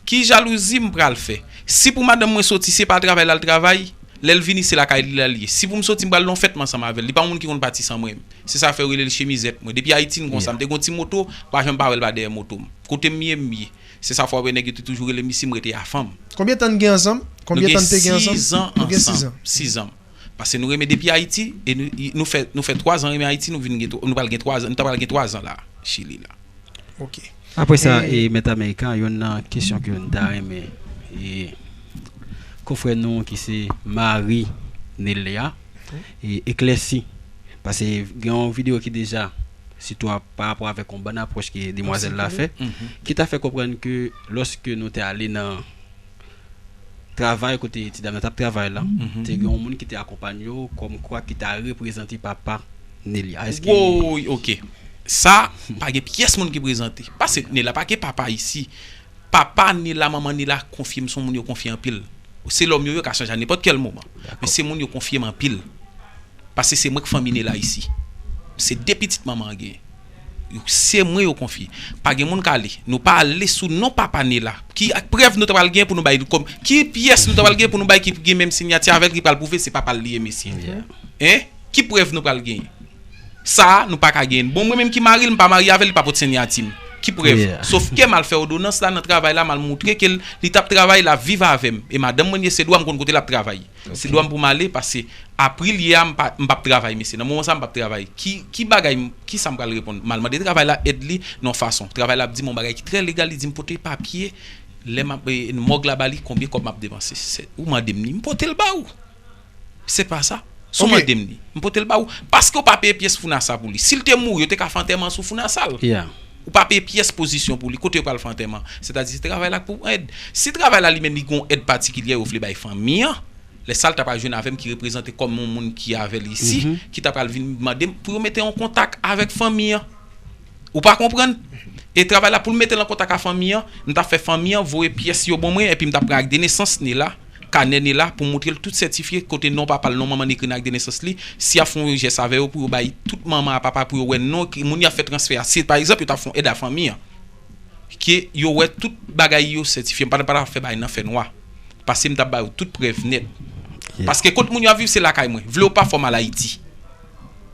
Ki jalouzi m pral fè? Si pou madanm mwen soti, se pa travay l al travay, lè l vini, se lakay li l al ye. Si pou m soti, m pral nan yon fèt m ansanm avè l. Li pa yon moun ki konn pati san mwen menm. Se sa fè yo rele l chemizèt mwen. Depi Ayiti, m konsa. M te gen yon ti moto, ou pa janm pa wè l pa dèyè moto m. Kote m ye, m ye. Se sa fè w ap wè nèg yo te toujou rele m isi, m rete avan m. Konbyen tan n gen ansanm? Konbyen tan n te gen ansanm? Nou gen sis an ansanm. Sis an. Paske nou renmen depi Ayiti, e nou, nou fè, nou fè twa zan renmen Ayiti, nou vin gen, nou pral gen twa zan, nou ta pral gen twa zan la, Chili la. Ok. Apre sa, e, Mèt Amerikan, youn nan kesyon ke n ta renmen, e, konfrè nou ki se mari Nella, e, eklèsi. Paske gen yon videyo ki deja, sitou pa rapò avèk yon bann apwòch ke demwazèl la fè, ki ta fè konprann ke lòske nou te ale nan travay kote ti dam nan t ap travay la, te gen yon moun ki te akonpanye w kòmkwa ki ta reprezante papa Nella. Èske... Woy, ok. Sa, pa gen pyès moun ki prezante. Paske Nella pa gen papa isi. Papa Nella, manman Nella konfye m, se yon moun yo konfye anpil. Se lòm yo, yo ka chanje a nenpòt kèl moman. Men se moun yo konfye m anpil. Paske se mwen k fanmi Nella isi. Se de pitit manman an genyen. Yo, se mwen yo konfye. Pa gen moun k ale. Nou pa ale sou non papa Nella. Ki ak prèv nou ta pral gen pou nou bay kòm, ki pyès nou ta pral gen pou nou bay ki gen menm siyati avè l ki pral pwouve se papa l li ye, mesye? Hein? Ki prèv nou pral genyen? Sa a, nou pa ka genyen. Bon, mwen menm ki mari l, m pa marye avè l, li pa pot siyati m. Ki prèv? Sofke m al fè òdonans la nan travay la, m al moutre ke l, li t ap travay, l ap viv avè m. E madanm mwen ye, se dwa m konn kote l ap travay. Se dwa m pou m ale, paske Aprilye a, m pa, m p ap travay, mesye. Nan moman sa a, m p ap travay. Ki, ki bagay, m- ki sa m pral reponn? M al mande travay la èd li nan yon fason. Travay la ap di m yon bagay ki trè legal, li di m pote papye, lè m ap, e, mòg la ba li, konbyen kòb m ap depanse. Se, ou mande m li, m pote l ba ou. Se pa sa. Si w mande m li, m pote l ba ou. Paske ou pa peye pyès founasa pou li. Si l te mouri, yo te ka fè antèman sou founasa l. Ou pa peye pyès pozisyon pou li. Kote yo pral fè antèman? Sètadi se travay la k pou èd. Si travay la li menm li gon èd patikilye yo vle bay fanmi an, lè sa l ta pral jwenn avè m ki reprezante kòm yon moun ki avè l isi, ki ta pral vin mande m pou yo mete yon kontak avèk fanmi an. Ou pa konprann? E travay la pou l mete l an kontak ak fanmi an, m t ap fè fanmi an voye pyès yo ban mwen, epi m t ap pran ak de nesans Nela, kanè Nela, pou m montre l tout sètifye kote non papa l, non manman n ekri nan ak de nesans li. Si y ap fè yon jès avè yo pou yo bay tout manman a papa pou yo wè non ki moun y ap fè transfè a. Si pa egzanp yo t ap fè yon èd a fanmi an, ke yo wè tout bagay yo sètifye. M pa t ap fè bagay nan fènwa. Paske m t ap ba yo tout prèv nèt. Paske kot moun yo ap viv se lakay mwen. Vle ou pa fò m al Ayiti.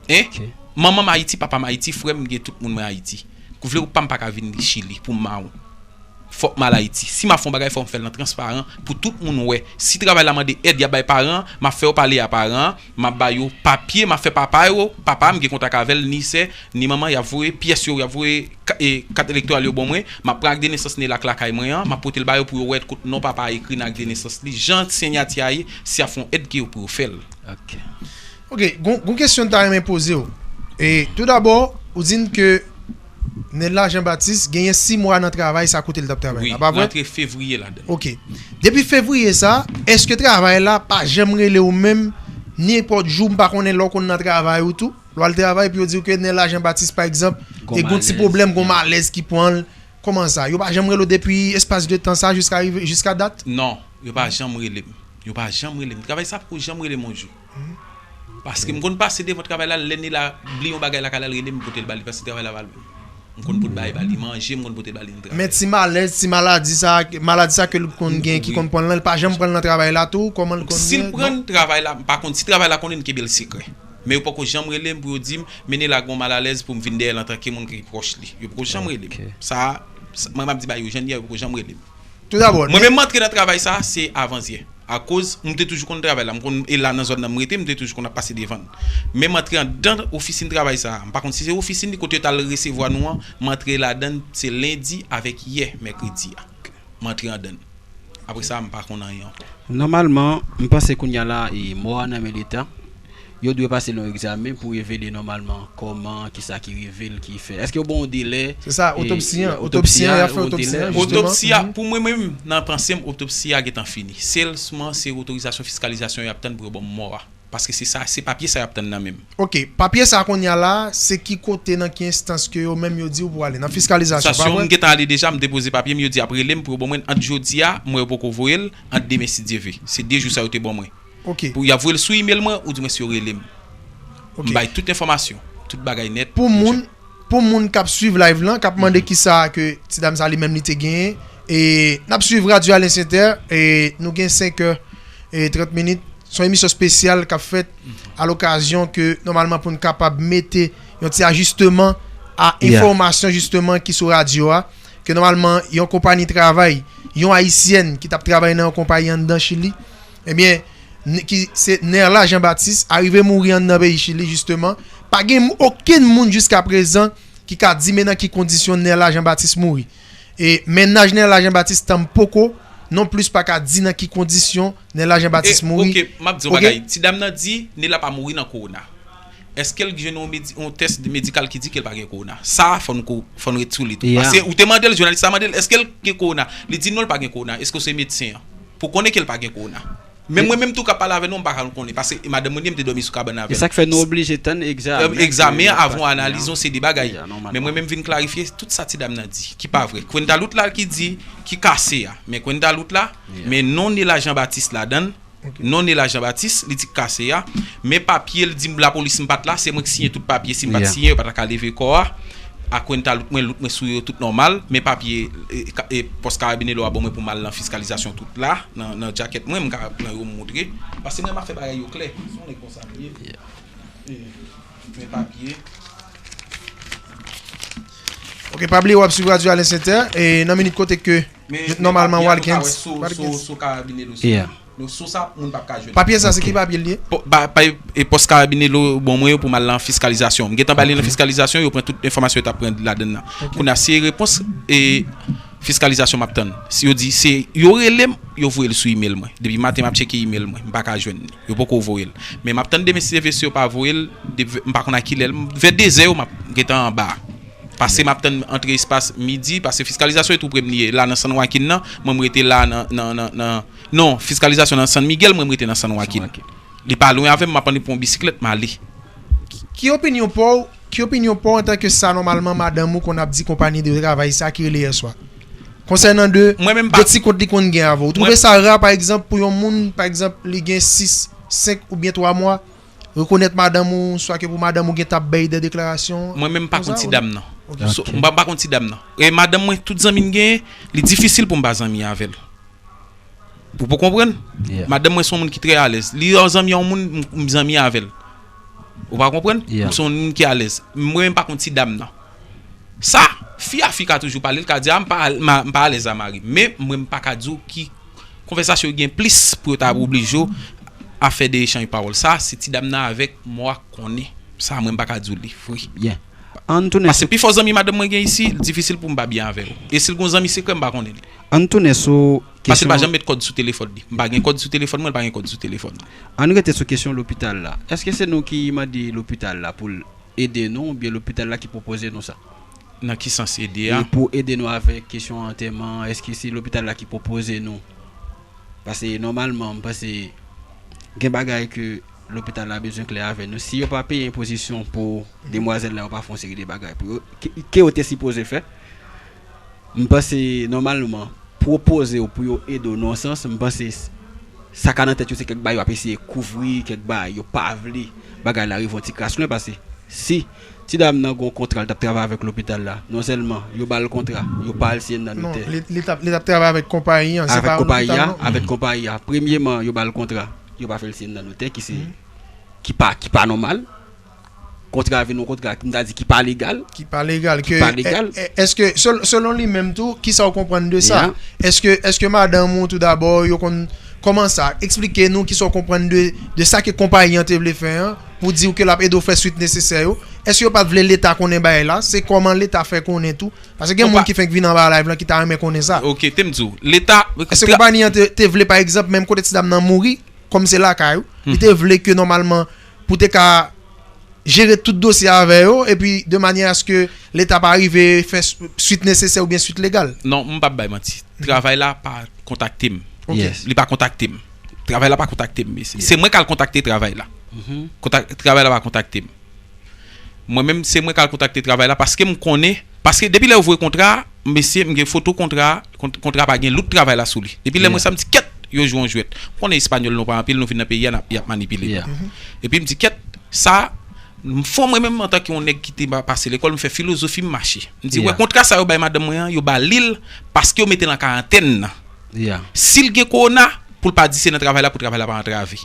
Hein? Manman m Ayiti, papa m Ayiti, frè m gen tout moun mwen Ayiti. Kou vle ou pa m pa ka vin Chili pou m mawon. Fòk m al Ayiti. Si m ap fè yon bagay, fò m fè l nan transparan pou tout moun wè. Si travay la mande èd y ap bay paran, m ap fè yo pale a paran an, m ap ba yo papye, m ap fè papa yo, papa m gen kontak avè l, ni sè, ni manman, y ap voye pyès yo, y ap voye ka- e, kat elektoral yo ban mwen, m ap pran ak de nesans Nela k lakay mwen an, m ap pote l ba yo pou yo wè kot non papa a ekri nan ak de nesans li, jan siyati a ye, si y ap fè yon èd ke yo pou yo fè l. Ok. Ok, gon, gon kesyon m ta renmen poze w. E, tou dabò, ou di n ke Nella Jean Baptiste genyen sis mwa nan travay sa kote l t ap travay la, pa vre? Wi, rantre fevriye ladan l. Ok. Depi fevriye sa, èske travay la pa janm rele w menm, nenpòt jou, m pa konnen lè w konn nan travay ou tou? Lè w al travay, epi yo di w ke Nella Jean Baptiste, pa egzanp, e gon ti pwoblèm, gon malèz ki pran l. Kòman sa? Yo pa janm rele w depi espas de tan sa jiska rive, jiska dat? Non, yo pa janm rele m. Yo pa janm rele m. Travay sa poko janm rele m yon jou. Paske m konn pase devan travay la, lè Nela bliye yon bagay lakay la, l rele m, m pote l ba li, paske travay la pa lwen. M konn pot bagay ba li, manje, m konn pote l ba li nan travay. Men ti malèz, ti maladi sa, maladi sa ke l konn gen, ki konn pran l lan, l pa janm pran l nan travay la tou, kòman l konn ye? Si l pran travay la, m pa konn, si travay la konnen, n kenbe l sekrè. Men yo poko janm rele m pou yo di m, men Nela gon malalèz pou m vin dèyè l antanke moun ki pwòch li. Yo poko janm rele m. Sa, sa, mwen m ap di bagay yo jan l ye, yo poko janm rele m. Tou dabò, mwen menm m antre nan travay sa, se avanzyè. Akoz, m te toujou konn travay la. M konn, e la nan zòn nan m rete, m te toujou konn ap pase devan l. Men m antre anndan ofisin travay sa. M pa konn si se ofisin li kote yo t al resevwa nou an, m antre ladan l, se lendi avèk yè, mèkredi a. M antre anndan l. Apre sa, m pa konn anyen ankò. Nòmalman, m panse kounye a la, e mò a nan men Leta. Yo dwe pase l yon egzamen pou revele nòmalman kòman, kisa ki rive l, ki fè. Èske yo ba w delè? Se sa, otopsi an. Otopsi an, y ap fè otopsi an, jisteman. Otopsi a, pou mwen menm, nan panse m, otopsi a gentan fini. Sèlman se otorizasyon fiskalizasyon y ap tann pou yo ban m mò a. Paske se sa, se papye sa y ap tann nan men m. Ok, papye sa kounye a la, se ki kote, nan ki enstans ke yo menm yo di w pou ale? Nan fiskalizasyon, pa vre? M gentan ale deja, m depoze papye m, yo di ap rele m pou yo ban mwen ant jodi a, m wè yo poko voye l, ant demen si Dye ve. Se de jou sa yo te ban mwen. Ok. Pou y ap voye l sou email mwen, oudimwens yo rele m. M bay tout enfòmasyon, tout bagay nèt. Pou moun, pou moun k ap swiv live lan, k ap mande kisa ke ti dam sa li menm li te genyen, e n ap swiv Radyo Alens Inter, e nou gen senk è e trant minit. Se yon emisyon espesyal k ap fèt alokazyon ke nòmalman pou n kapab mete yon ti ajisteman a enfòmasyon jisteman ki sou radyo a, ke nòmalman yon konpayi travay, yon ayisyèn ki t ap travay nan yon konpayi anndan Chili, ebyen, ki se Nerla Jean Baptiste, arive mouri anndan peyi Chili jisteman. Pa gen okenn moun jiskaprezan ki ka di men nan ki kondisyon Nerla Jean Baptiste mouri. E mennaj Nerla Jean Baptiste tanm poko non plis pa ka di nan ki kondisyon Nerla Jean Baptiste mouri. Ok, m ap di yon bagay. Ti dam nan di Nerla pa mouri nan kowona. Èske l jwenn yon, yon tès medikal ki di ke l pa gen kowona? Sa, fò n, fò n ret sou li tou. Paske ou te mande l, jounalis la mande l, èske l gen kowona? Li di non, l pa gen kowona. Èske w se medsen an? Pou konnen ke l pa gen kowona. Men mwen menm tou k ap pale avè nou, m pa ka konnen. Paske madanm mwen li, m te dòmi sou kabann avè l. E sa k fè nou oblije tann egzamen. Egzamen an, avan analiz yon seri de bagay. Men mwen menm vin klarifye tout sa ti dam nan di, ki pa vre. Quentin Lout la ki di, ki kase a. Men Quentin Lout la, men non Nerla Jean Baptiste ladan l. Non Nerla Jean Baptiste, li di k kase a. Men papye l di m lapolis m pa t la, se mwen k siyen tout papye. Si m pa t siyen, yo pa ta ka leve kò a. A Quentin Lout mwen, Lout mwen sou yo tout nòmal. Men papye e, e, pòs Karabinelo a ban mwen pou m al nan fiskalizasyon tout la, nan, nan djakèt mwen, m ka pran yo m montre. Paske mwen m ap fè bagay yo klè. Se yon nèg konsa m ye. E, men papye. Ok, pa bliye w ap swiv Radyo Alens Entè, e nan minit kote ke nòmalman Walkens. Sou, sou, sou Karabinelo. Yeah. Nou sou sa, moun p ap ka jwenn. Papye sa, se ki papye l ye? E pòs Karabinelo ban mwen yo pou m al nan fiskalizasyon. M gentan ba li nan fiskalizasyon, yo pran tout enfòmasyon yo t ap pran ladan l nan. Kounye a, se repons e fiskalizasyon m ap tann. Si yo di, se, yo rele m, yo voye l sou email mwen. Depi maten, m ap tcheke email mwen. M pa ka jwenn li. Yo poko voye l. Men m ap tann demen si Dye vle, si yo pa voye l, m pa konn a kilè l, vè dezè yo, m ap gentan anba a. Paske m ap tann antre espas midi, paske fiskalizasyon e tou pre m li ye. La nan San Joaquin nan, mwen m rete la nan, nan, nan, nan, non, fiskalizasyon nan San Miguel, mwen m rete nan San Joaquin. Li pa lwen avè m, m ap annik pran yon bisiklèt, m ale. Ki opinyon pa w, ki opinyon pa w antanke sa nòmalman madanm ou konn ap di konpayi de travay sa ki rele yèswa? Konsènan de, de ti kont li konn gen avè w. Ou twouve sa ra, pa egzanp, pou yon moun, pa egzanp, li gen sis, senk oubyen twa mwa, rekonèt madanm ou, swa ke pou madanm ou gentan ap bay de deklarasyon? Mwen menm m pa konn ti dam nan. M pa, m pa konn ti dam nan. E madanm mwen, tout zanmi m genyen, li difisil pou m pa zanmi avè l. Ou poko konprann? Madanm mwen se yon moun ki trè alèz. Li yon zanmi yon moun, m, m zanmi avè l. Ou pa konprann? M se yon moun ki alèz. Mwen menm pa konn ti dam nan. Sa, fi a fi ka toujou pale, l ka di, a, m pa, m pa alèz a mari m. Men, mwen m pa ka di w ki konvèsasyon yo gen plis pou yo ta oblije w a fè de echanj pawòl. Sa, se ti dam nan avèk mwa konnen. Sa, mwen m pa ka di w li vre. Byen. Ann tounen sou. Paske pifò zanmi madanm mwen gen isi, l difisil pou m pa byen avè yo. E si l gon zanmi sekrè, m pa konnen li. Ann tounen sou kesyon. Paske l pa janm met kòd sou telefòn li. M pa gen kòd sou telefòn mwen, l pa gen kòd sou telefòn li. Ann rete sou kesyon lopital la. Èske se nou ki mande lopital la pou l ede nou oubyen lopital la ki pwopoze nou sa? Nan ki sans ede a? E pou ede nou avèk kesyon antèman, èske se lopital la ki pwopoze nou? Paske nòmalman, m panse gen bagay ke lopital la bezwen klè avè nou. Si yo pa peye enpozisyon pou demwazèl la, yo pa fè yon seri de bagay pou yo, ke, ke yo te sipoze fè, m panse nòmalman, pwopoze w pou yo ede w nan yon sans, m panse s-, sa ka nan tèt yo se kèk bagay yo ap eseye kouvri, kèk bagay yo pa vle bagay la rive yon ti kras lwen, paske si ti dam nan gon kontra, l t ap travay avèk lopital la, non sèlman yo ba l kontra, yo pa al siyen l nan notè. Non, li, li t ap, li t ap travay avèk konpayi an, se pa lopital non. Avèk konpayi a, premyeman yo ba l kontra, yo pa fè l siyen l nan notè, ki se, ki pa, ki pa nòmal. Kontra vin yon kontra, m ta di ki pa legal. Ki pa legal. Ki pa legal. Èske, selon li menm tou, kisa w konprann de sa? Èske, èske madanm ou tou dabò, yo konn, kòman sa? Eksplike nou kisa w konprann de, de sa ke konpayi an te vle fè an. pou di w ke l ap ede w fè swit nesesè yo? Èske yo pa t vle Leta konnen bagay la? Se kòman Leta fè konnen tou? Paske gen moun ki fenk vin anba live lan ki ta renmen konnen sa. Ok, te m di w, Leta. Èske konpayi an te, te vle, pa egzanp, menm kote ti dam nan mouri, kòm se lakay ou, li te vle ke nòmalman pou te ka jere tout dosye avè yo, epi de manyè aske Leta pa rive fè swit nesesè oubyen swit legal? Non, m p ap bay manti. Travay la pa kontakte m. Li pa kontakte m. Travay la pa kontakte m, mesye. Se mwen k al kontakte travay la. Travay la pa kontakte m. Mwen menm, se mwen k al kontakte travay la paske m konnen, paske depi lè yo voye kontra a, mesye, m gen foto kontra a, kontra a pa gen lout travay la sou li. Depi lè mwen sa, m di, kèt, yo jwe yon jwèt. M konnen espanyòl nou pa anpil, nou vin nan peyi a, y ap manipile nou. Epi m di, kèt, sa, m fò mwen menm antanke yon nèg ki te pase lekòl, m fè filozofi m mache. M di, wè, kontra sa yo bay madanm mwen an, yo ba li l paske yo mete l an karantèn nan. Si l gen kowona, pou l pa di se nan travay la, pou travay la pa antrave.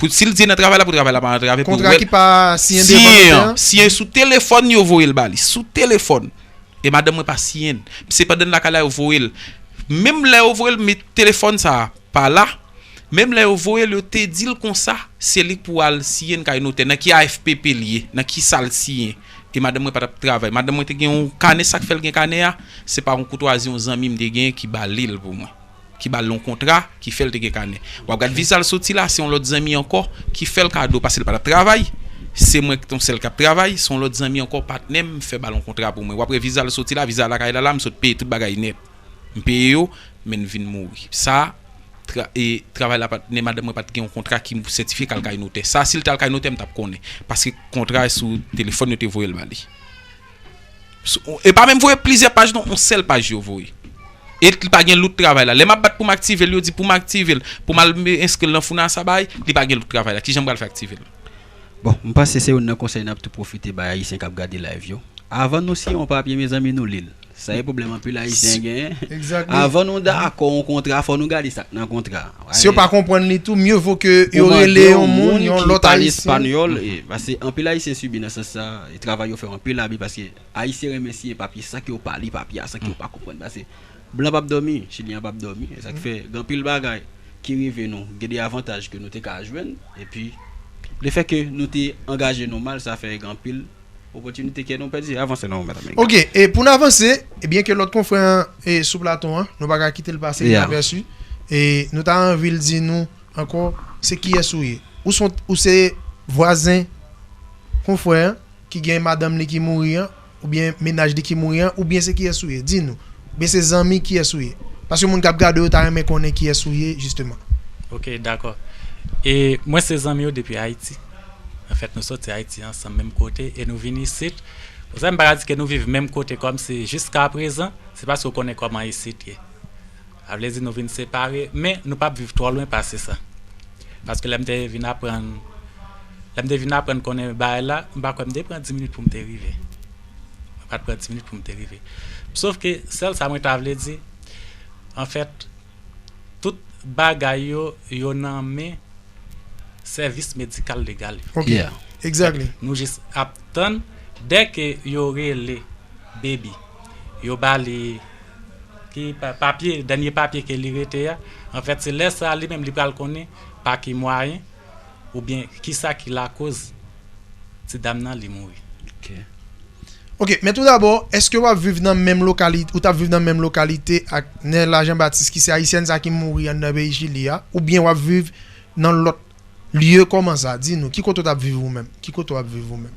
Pou si l di nan travay la, pou travay la pa antrave, pou Kontra ki pa siyen devan notè an? Siyen sou telefòn, yo voye l ba li. Sou telefòn. E madanm mwen pa siyen l. Se pandan l lakay la, yo voye l. Menm lè yo voye l, men telefòn sa a pa la. Menm lè yo voye l, yo te di l konsa, se li k pou al siyen l kay notè. Nan ki A F P P l ye, nan ki sa l siyen. E madanm mwen pa t ap travay. Madanm mwen te gen yon kanè, sa k fè l gen kanè a, se pa yon koutwazi yon zanmi m te genyen ki ba li l pou mwen. Ki ba l yon kontra, ki fè l te gen kanè. W ap gad viza l soti la, se yon lòt zanmi ankò ki fè l kado, paske l pa t ap travay. Se mwen ki t yon sèl k ap travay, se yon lòt zanmi ankò, patnè m, fè ba l yon kontra pou mwen. W ap wè viza l soti la, viza lakay la la, m sot peye tout bagay nèt. M peye yo, men l vin mouri. Sa, tra, e, travay la pa t, ni madanm mwen pa t gen yon kontra ki sètifye k al kay notè. Sa, si l t al kay notè, m t ap konnen. Paske kontra sou telefòn yo te voye l ba li. Sou, e pa menm voye plizyè paj non, yon sèl paj yo voye. E li pa gen lout travay la. Lè m ap bat pou m aktive l, yo di pou m aktive l, pou m al enskri l nan Founasa bay, li pa gen lout travay la. Kijan m pral fè aktive l? Bon, m panse se youn nan konsèy n ap tou pwofite bay Ayisyen k ap gade live yo. Avan nou siyen yon papye, mezanmi, nou li l. Sa e pwoblèm anpil Ayisyen genyen. Avan nou dakò yon kontra, fò nou gade sa k nan kontra. Si yo pa konprann li tou, mye vo ke yo rele yon moun, yon lòt Ayisyen. Paske anpil Ayisyen sibi nan sans sa, e travay yo fè anpil abi paske Ayisyen renmen siyen papye san ke yo pa li papye a, san ke yo pa konprann. Paske blan p ap dòmi, chilyen an p ap dòmi. E sa k fè gen anpil bagay ki rive nou, gen de avantaj ke nou te ka jwenn, epi lefètke nou te angaje nou mal, sa fè gen anpil opòtinite ke nou pèdi. Avanse non, madanm. Ok, e pou n avanse, e byen ke lòt konfrè an e sou plato an, nou pa ka kite l pase inapèsi. E nou ta anvi l di nou ankò, se kiyès ou ye? Ou se, ou se vwazen konfrè an ki gen madanm li ki mouri an, oubyen mennaj li ki mouri an, oubyen se kiyès ou ye? Di nou. Oubyen se zanmi kiyès ou ye? Paske moun k ap gade yo ta renmen konnen kiyès ou ye, jisteman. Ok, dakò. E mwen se zanmi w depi Ayiti. Anfèt, nou soti Ayiti ansanm, menm kote, e nou vin isit. Ou sa m pa ka di ke nou viv menm kote kòmsi jiskaprezan, se paske w konnen kòman isit ye. Sa vle di nou vin separe, men nou p ap viv twò lwen pase sa. Paske lè m te vin aprann, lè m te vin aprann konnen bagay la, m pa kwè m te pran dis minit pou m te rive. Mwen pa t pran dis minit pou m te rive. Sòf ke sèl sa mwen ta vle di, anfèt, tout bagay yo, yo nan men sèvis medikal legal yo. Ok. Yeah. Exactly. Nou jis ap tann, dèke yo rele Baby, yo ba li ki pa, papye, dènye papye ke li rete a. Anfèt, se lè sa a li menm li pral konnen pa ki mwayen oubyen kisa ki lakoz ti dam nan li mouri. Ok. Ok, men tou dabò, èske w ap viv nan menm lokalite, ou t ap viv nan menm lokalite ak Nella Jean Baptiste ki se ayisyèn sa ki mouri anndan peyi Chili a, oubyen w ap viv nan lòt lye kòman sa? Di nou, ki kote w t ap viv ou menm? Ki kote w ap viv ou menm?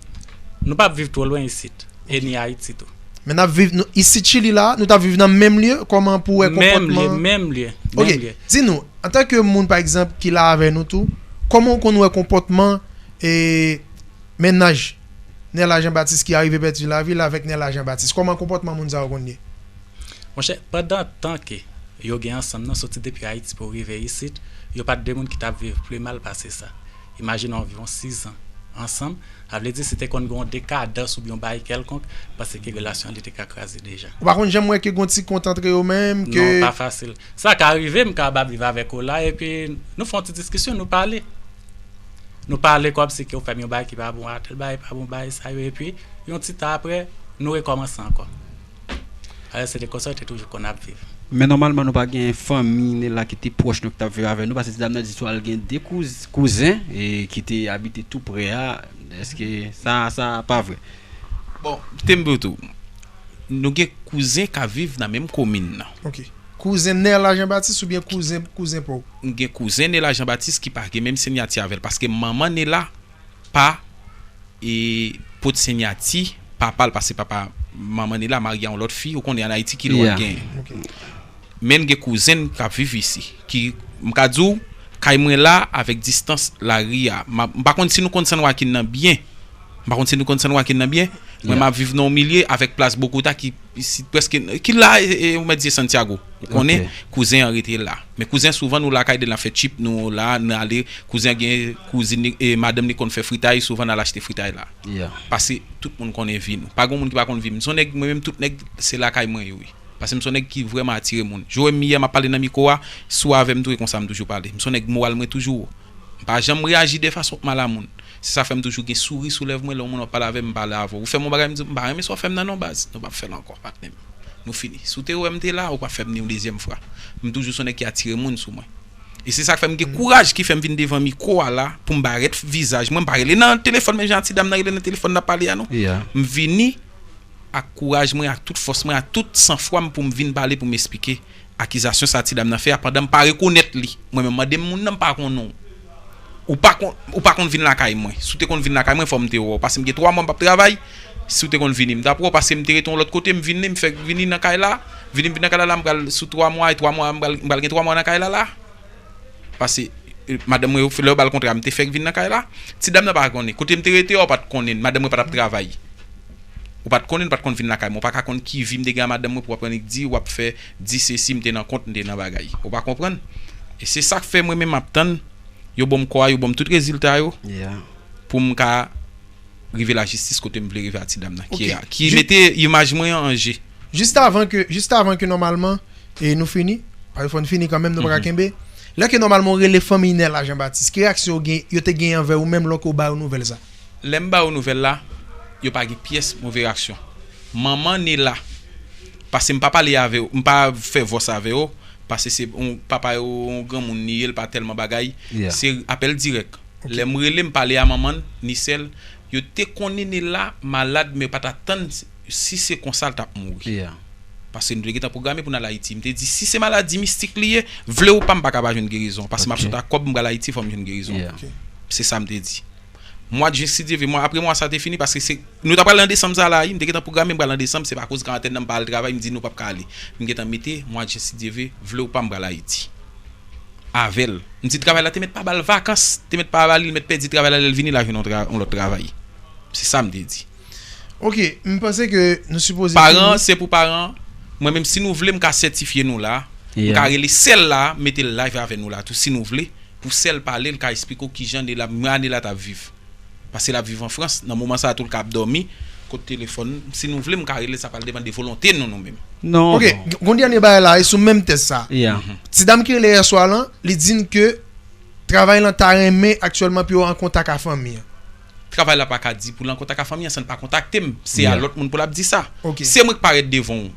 Nou p ap viv twò lwen isit, e ni Ayiti tou. Men n ap viv, nou, isit Chili la, nou t ap viv nan menm lye kòman pou w wè konpòtman? Menm lye, menm lye, menm lye. Ok, di nou, antanke moun pa egzanp ki la avè nou tou, kòman w konn wè konpòtman e mennaj Nella Jean Baptiste ki arive pèdi lavi l avèk Nella Jean Baptiste? Kòman konpòtman moun sa yo konn ye? Monchè, pandan tan ke yo gen ansanm nan, soti depi Ayiti pou rive isit, yo pa t de moun ki t ap viv pli mal pase sa. Imajine anviwon sizan ansanm, sa vle di si te konn gen yon dekadans oubyen yon bagay kèlkonk, m panse ke relasyon an li te ka kraze deja. Ou pa konn janm wè ke gen yon ti kont antre yo menm, ke... Non, pa fasil. Sa ka rive, m ka ap viv avèk ou la, epi nou fè yon ti diskisyon, nou pale. Nou pale kòmsi ke ou fè m yon bagay ki pa bon, a tèl bagay pa bon, bagay sa yo, epi yon ti tan apre, nou rekòmanse ankò. Alò, se te konsa yo te toujou konn ap viv. Men nòmalman, nou pa gen fanmi Nela ki te pwòch nou ki t ap viv avè nou, paske ti dam nan di sou al gen de kouz, kouzen e ki te abite tou prè a. Èske sa, sa pa vre? Bon, te m tou. Nou gen kouzen k ap viv nan menm komin nan. Ok. Kouzen Nela Jean Baptiste oubyen kouzen kouzen pa w? M gen kouzen Nela Jean Baptiste ki pa gen menm sinyati avè l, paske manman Nela pa e, pot sinyati papa l, paske papa manman Nela marye a yon lòt fi, ou konnen an Ayiti ki lwa Yeah. gen. Men m gen kouzen k ap viv isi, ki, m ka di w, kay mwen la avèk distans lari a. M pa konn si nou konn San Joaquin nan byen. M pa konn si nou konn San Joaquin nan byen. Mwen, m ap viv nan yon milye avèk plas Bogota ki isi prèske, ki la, e, e, ou mèt di Santiago. Ou konnen, kouzen an rete la. Men kouzen souvan nou lakay de l ap fè chip, nou la, n ale, kouzen an gen kouzin li, e, madanm li konn fè fritay, souvan n al achte fritay la. Paske tout moun konnen vi nou. Pa gen moun ki pa konn vi m. M se yon nèg, mwen menm tout nèg, se lakay mwen yo ye. Paske m se yon nèg ki vrèman atire moun. Jan w wè m yè, m ap pale nan mikwo a, si w avè m tou, e konsa m toujou pale. M se yon nèg moral mwen toujou wo. M pa janm reyaji de fason k mal a moun. Se sa fè m toujou gen souri sou lèv mwen lè yon moun ap pale avè m, m pale avè w. Ou fè m yon bagay, m di, m pa renmen sa w fè m nan non baz. Nou p ap fè l ankò, patnè m. Nou fini. Si w te wè m te la, ou p ap fè m ni yon dezyèm fwa. M toujou se yon nèg ki atire moun sou mwen. E se sa k fè m gen kouraj ki fè m vin devan mikwo a la pou m parèt vizaj mwen. M pa rele nan telefòn menm jan a ti dam nan rele nan telefòn n ap pale a non. M vini ak kouraj mwen, ak tout fòs mwen, ak tout sanfwa m pou m vin pale, pou m esplike akizasyon sa ti dam nan fè a pandan m pa rekonèt li. Mwen menm, mande m moun nan, m pa konnen w. Ou pa konn, ou pa konn vin lakay mwen. Si w te konn vin lakay mwen, fò m te wè w. Paske m gen twa mwa m p ap travay. Si w te konn vini, m t ap wè w. Paske m te rete yon lòt kote, m vini, m fèk vini nan kay la. Vini, m vin nan kay la, la, m pral sou twa mwa, e twa mwa, m pral, m pral gen twa mwa nan kay la, la. Paske, e, madanm mwen, lè yo ba l kontra, m te fèk vin nan kay la. Ti dam nan pa konnen. Kote m te rete a, ou pa t konnen. Madanm mwen pa t ap travay. Ou pa t konnen, ou pa t konn vin lakay mwen. Ou pa ka konn ki vi m te gen a madanm mwen pou w ap annik di, w ap fè di sesi, m te nan kont, m te nan bagay. Ou pa konprann? E se sa k fè mwen menm m ap tann, yo ban m kò a, yo ban m tout rezilta yo, pou m ka rive lajistis kote m vle rive a ti dam nan. Ki, ki mete imaj mwen an an je. Jis avan ke, jis avan ke nòmalman, e nou fini, paske fò n fini kanmenm, nou pa ka kenbe. Lè ke nòmalman w rele fanmi Nela Jean Baptiste, ki reyaksyon yo gen, yo te gen anvè ou menm lòke w ba yo nouvèl sa? Lè m ba yo nouvèl la, yo pa gen pyès move reyaksyon. Manman Nela, paske m pa pale avè yo, m pa fè vòs avè yo, paske se yon papa yo, yon granmoun li ye, l pa tèlman bagay. Se apèl dirèk. Lè m rele, m pale a manman l, ni sè l, yo te konnen Nela malad, men yo pa t atann si se konsa l t ap mouri. Paske nou te gentan pwograme pou n al Ayiti. M te di, si se maladi mistik li ye, vle ou pa, m pa ka pa jwenn gerizon. Paske m ap sot ak kòb, m pral Ayiti, fò m jwenn gerizon. Se sa m te di. Mwa jen, si Dye vle, mwa, apre mwa sa te fini, paske se, nou ta pral an desanm sa la, wi, m te gentan pwograme m pral an desanm, se pa koz karantèn nan m pa al travay, m di nou p ap ka ale. M gentan mete, mwa jen, si Dye vle, vle ou pa, m pral Ayiti. Avè l. M di travay la te mèt pa ba l vakans, te mèt pa ba li, li mèt pèdi travay la, lè l vini, l a jwenn yon tra-, yon lòt travay. Se sa m te di. Ok, m panse ke nou sipoze Paran, se pou paran. Mwen menm, si nou vle, m ka sètifye nou la. M ka rele sè l la, mete l live avè nou la tou, si nou vle. Pou sè l pale, l ka esplike w kijan Nela, mwa Nela t ap viv. Paske l ap viv an Frans, nan moman sa a tou l ka ap dòmi, kot telefòn, si nou vle, m ka rele l, sa pral depann de volonte nou, nou menm. Non. Ok, g- gon dènye bagay la, e sou menm tèz sa. Ti dam ki rele yèswa lan, li di n ke travay lan ta renmen aktyèlman pou yo an kontak a fanmi an. Travay la pa ka di pou l an kontak a fanmi an san l pa kontakte m. Se a lòt moun pou l ap di sa. Se mwen k parèt devan w.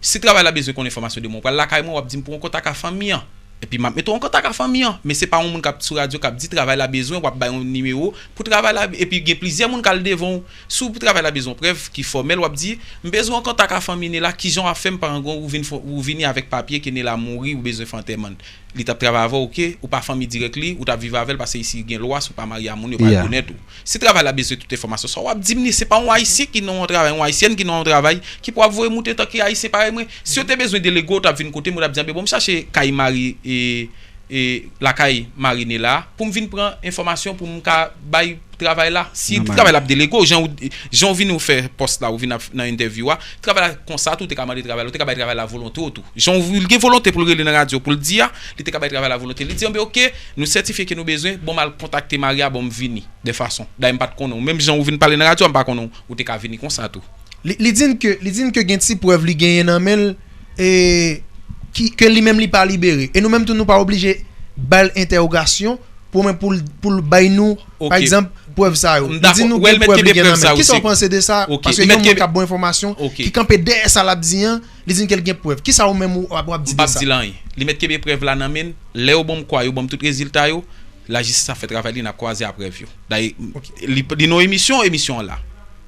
Si travay la bezwen konn enfòmasyon de mwen, ou pral lakay mwen, w ap di m pou w an kontak a fanmi an. Epi m ap mete w an kontak a fanmi an. Men se pa yon moun k ap sou radyo k ap di travay la bezwen, w ap bay yon nimewo pou travay la, epi gen plizyè moun k al devan w. Si w travay la bezwen yon prèv ki fòmèl, w ap di, m bezwen w an kontak a fanmi Nela, kijan w ap fè m pa rangon ou vin fè, ou vini avèk papye ke Nela mouri, ou bezwen fè antèman l. Li t ap travay avè w, ok, ou pa fanmi dirèk li, ou t ap viv avè l, paske isi gen lwa, si w pa marye a moun, yo pa rekonèt ou. Si travay la bezwen tout enfòmasyon sa, w ap di m li, se pa yon ayisyen ki nan yon travay, yon ayisyèn ki nan yon travay, ki pou ap voye moute tanki ayisyen parèy mwen. Si yo te bezwen delege w, w t ap vin kote m, ou t ap di, anben bon, m chache kay mari, e, e, lakay mari Nela, pou m vin pran enfòmasyon, pou m ka bay travay la. Si travay la ap delege w, jan ou, jan ou vini ou fè pòs la, ou vin ap, nan entèvyou a, travay la konsa tou, ou te ka mande travay la, ou te ka bay travay la volonte w tou. Jan ou, li gen volonte pou l rele nan radyo, pou l di a, li te ka bay travay la volonte. Li di, anben ok, nou sètifye ke nou bezwen, bon, m al kontakte mari a, bon, m vini, de fason. Dayè m pa t konnen w. Menm jan ou vin pale nan radyo a, m pa konnen w. Ou te ka vini konsa tou. Li, li di n ke, li di n ke gen ti prèv li genyen nan men l, e, ki, ke li menm li pa libere. E nou menm tou, nou pa oblije ba l entèwogasyon, pou mwen, pou l, pou l bay nou, pa egzanp, prèv sa yo. Li di nou gen prèv li gen nan men. Kisa w panse de sa? Paske yon moun k ap ba w enfòmasyon, ki kanpe dèyè sa l ap di an, li di n ke l gen prèv. Kisa ou menm ou ap di de sa? M p ap di l anyen. Li mèt kenbe prèv la nan men l. Lè yo ban m kwa, yo ban m tout rezilta yo, lajistis ap fè travay li, n ap kwaze a prèv yo. Dayè, li, li nan emisyon, emisyon an la.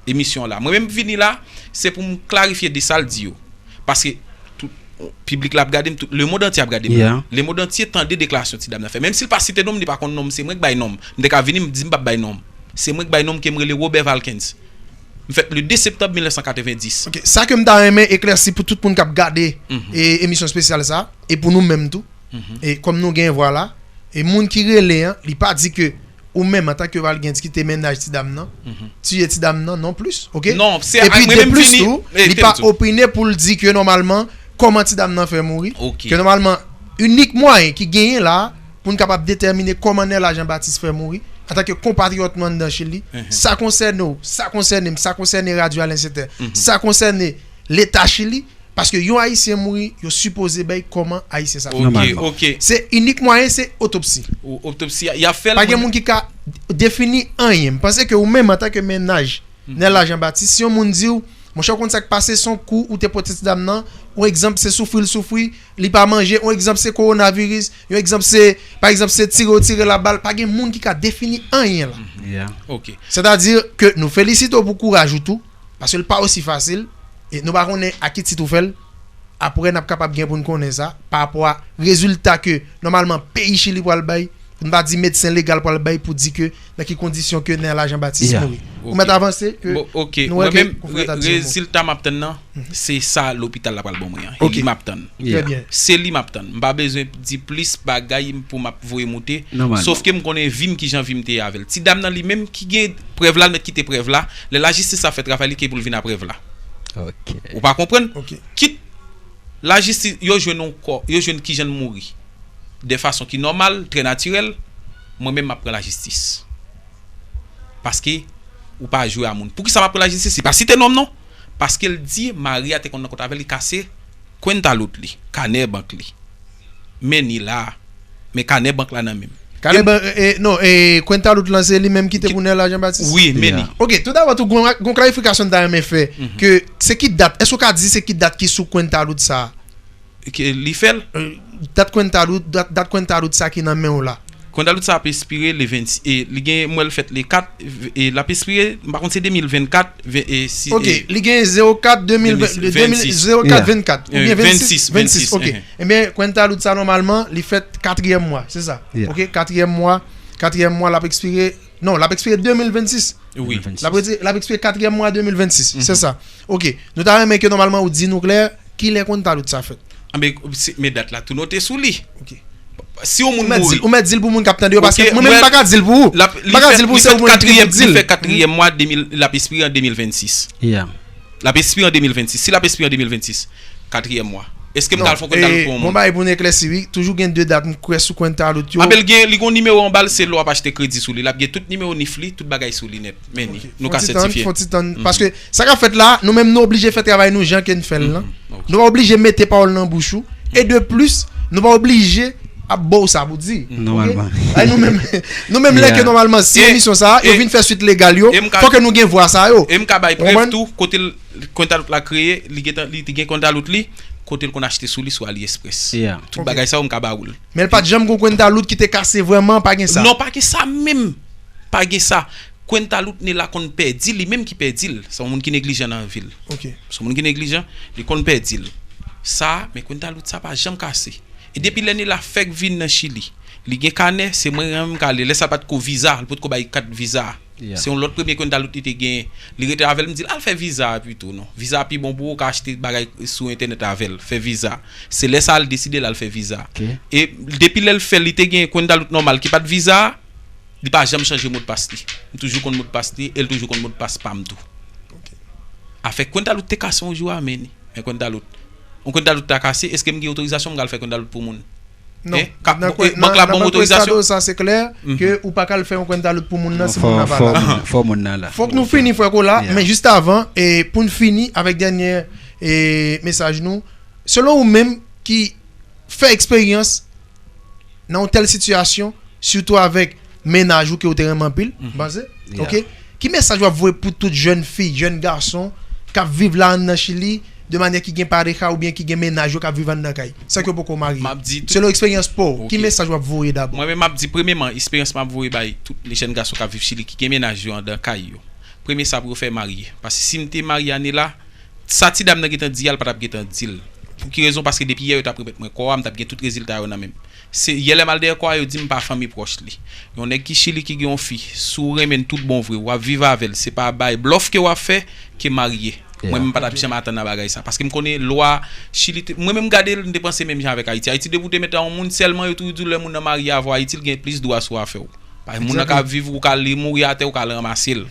Emisyon an la. Mwen menm m vini la, se pou m klarifye de sa l di yo. Paske tout piblik la ap gade m, tout lemonn antye ap gade m la. Lemonn antye tande deklarasyon ti dam nan fè. Menm si l pa site non m, li pa konn non m, se mwen k bay non m. M te ka vini, m di m p ap bay non m. Se mwen k bay non m, ke m rele Robert Valkens. M fèt le de septanm mil nèf san katrevenndis. Ok, sa ke m ta renmen eklèsi pou tout moun k ap gade e, emisyon espesyal sa, e pou nou menm tou. E kòm nou gen vwa la, e moun ki rele an, li pa di ke ou menm antanke Valkens ki te mennaj ti dam nan, tiye ti dam nan non plis, ok? Non, se epi de plis tou, li pa opine pou l di ke nòmalman kòman ti dam nan fè mouri, ke nòmalman inik mwayen ki genyen la pou n kapab detèmine kòman Nèla Jean Baptiste fè mouri antanke konpatriyòt nou anndan Chili, sa konsène w, sa konsène m, sa konsène Radyo Alain Sentè, sa konsène Leta Chili, paske yon Ayisyen mouri, yo sipoze bay kòman Ayisyen sa fè mouri. Se inik mwayen, se otopsi. Otopsi, y ap fè l. Pa gen moun ki ka defini anyen. M panse ke ou menm, antanke mennaj Nèla Jean Baptiste, si yon moun di w, monchè, w konn sa k pase, se yon kou ou te pote ti dam nan, yon egzanp, se soufri l soufri, li pa manje, yon egzanp, se kowonaviris, yon egzanp, se, pa egzanp, se tire w tire l a bal, pa gen moun ki ka defini anyen la. Sètadi ke nou felisite w pou kouraj ou tou, paske l pa osi fasil, e nou pa konnen a ki tit ou fè l, apre n ap kapab gen pou n konnen sa, pa rapò a rezilta ke nòmalman peyi Chili pral bay, pou n pa di medsen legal pral bay pou di ke nan ki kondisyon ke Nèla Jean Baptiste mouri. Ou mèt avanse ke nou wè ke konfrè ta di yon mo. Rezilta m ap tann nan, se sa lopital la pral ban mwen an. E li m ap tann. Se li m ap tann. M pa bezwen di plis bagay pou m ap voye moute. Sòf ke m konnen vi m, kijan vi m te ye avè l. Ti dam nan li menm ki gen prèv la, l mèt kite prèv la. Lè lajistis ap fè travay li, ke pou l vin a prèv la. Ou pa konprann? Kit lajistis, yo jwenn yon kò, yo jwenn kijan l mouri. De fason ki nòmal, trè natirèl, mwen menm m ap pran lajistis. Paske ou pa jwe a moun. Poukisa m ap pran lajistis? Li pa site non m non. Paske l di mari a te konn nan kont avè l, li kase kwenta lout li, kanè bank li. Men ni la, men kanè bank la nan men m. Kanè bank, e, non, e, kwenta lout lan se li menm ki te pou Nèla Jean Baptiste? Wi, men ni. Ok, tou dabò tou, gon, gon klarifikasyon m ta renmen fè, ke se ki dat, èske w ka di se ki dat ki sou kwenta lout sa a? Ke li fè l? Dat kwenta lout, dat, dat kwenta lout sa ki nan men w la. Kwenta lout sa ap espire le vennsis, e li gen, m wè l fèt le kat, e l ap espire, m pa konn se de mil vennkat, ven, e si, ok, e li gen zewo kat de mil ven, de mil, zewo kat vennkat, oubyen vennsis, vennsis, ok. Ebyen, kwenta lout sa nòmalman, li fèt katriyèm mwa, se sa. Ok, katriyèm mwa, katriyèm mwa, l ap ekspire, non, l ap ekspire de mil vennsis. Wi. L ap rete, l ap ekspire katriyèm mwa de mil vennsis, se sa. Ok, nou ta renmen ke nòmalman ou di nou klè, kilè kwenta lout sa fèt? Anben, se, men dat la tou note sou li. Ok. Si yon moun mouri. Ou mèt di l pou moun k ap tande yo, paske mwen menm m pa ka di l pou ou. M pa ka di l pou ou, se ou menm ki pou di l. Li fèt katriyèm mwa de mil, l ap espire an de mil vennsis. L ap espire an de mil vennsis. Si l ap espire an de mil vennsis, katriyèm mwa. Èske m ta al fè yon kwenta lout pou yon moun? Bon, bagay pou n eklèsi, wi. Toujou gen de dat m kwè sou kwenta lout yo. Anben, l gen, li gen yon nimewo anba l, se lè w ap achte kredi sou li. L ap gen tout nimewo nif li, tout bagay sou li nèt. Men ni, nou ka sètifye. Fon ti tann, fon ti tann. Paske sa k ap fèt la, nou menm nou oblije fè travay nou jan ke n fè l lan. Nou pa oblije mete pawòl nan bouch ou. E de plis, nou pa oblije ap ba w sa pou di. Nòmalman. Ay, nou menm, nou menm lè ke nòmalman, si emisyon sa a, yo vin fè swit legal yo, fò ke nou gen vwa sa yo. E m ka bay prèv tou, kote l, kwenta lout la kreye, li gentan, li te gen kwenta lout li, kote l konn achte sou li sou AliExpress. Tout bagay sa yo, m ka ba ou l. Men l pa t janm gon kwenta lout ki te kase vrèman, pa gen sa. Non, pa gen sa menm. Pa gen sa. Kwenta lout Nela konn pèdi, li menm ki pèdi l. Se yon moun ki neglijan nan vi l. Se yon moun ki neglijan, li konn pèdi l. Sa, men kwenta lout sa pa janm kase. E depi lè Nela fèk vin nan Chili, li gen kanè, se mwen menm m ka ale. Lè sa pa t ko viza, li potko bay kat viza. Se yon lòt premye kwenta lout li te genyen. Li rete avè l, m di l, al fè viza a pito, non. Viza a pi bon pou ou, ou ka achte bagay sou entènèt avè l, fè viza. Se lè sa a l deside l al fè viza. E depi lè l fè l, li te gen kwenta lout nòmal ki pa t viza a, li pa janm chanje modpas li. M toujou konn modpas li, e l toujou konn modpas pa m tou. Afè kwenta lout te kase yon jou a, men ni. Men kwenta lout. Yon kwenta lout ta kase, èske m gen otorizasyon m pral fè kwenta lout pou moun? Non. Bank la ban m otorizasyon? Nan kwenta lout sa, se klè ke ou pa ka al fè yon kwenta lout pou moun nan si moun nan pa la. Fò moun nan la. Fòk nou fini, frè Kola, men jis avan, e pou n fini avèk dènye, e, mesaj nou, selon ou menm ki fè eksperyans nan yon tèl sitiyasyon, sitou avèk mennaj ou ke ou te renmen anpil, m panse, Yeah. Ok? Ki mesaj w ap voye pou tout jèn fi, jèn gason k ap viv la anndan Chili, de manyè ki gen pareja oubyen ki gen mennaj yo k ap viv anndan kay, san ke yo poko marye? M ap di tout Selon eksperyans pa w, ki Ok. mesaj w ap voye dabò? Mwen menm, m ap di, premyèman, eksperyans m ap voye bay tout jèn gason k ap viv Chili, ki gen mennaj yo anndan kay yo. Premye sa pou yo fè marye. Paske si m te marye ane la, sa ti dam nan gentan di a, l pa t ap gentan di l. Pou ki rezon? Paske depi yè yo t ap remèt mwen kò a, m t ap gen tout rezilta yo nan men m. Se yè lè m al dèyè kò a, yo di m pa fanmi pwòch li. Yon nèg ki Chili ki gen yon fi, si w renmen l tout bon vre, w ap viv avè l, se pa bay blòf ke w ap fè ke marye. Yeah. Mwen menm m pa t ap janm atann nan bagay sa. Paske m konnen lwa Chili, te- mwen menm m gade l, m te panse menm jan avèk Ayiti. Ayiti, depi w te met yon moun, sèlman yo toujou di w lè moun nan marye avè w Ayiti, l gen plis dwa sou afè w. Paske moun nan ka Exactly. viv, ou ka li mouri atè, ou ka al ranmase l.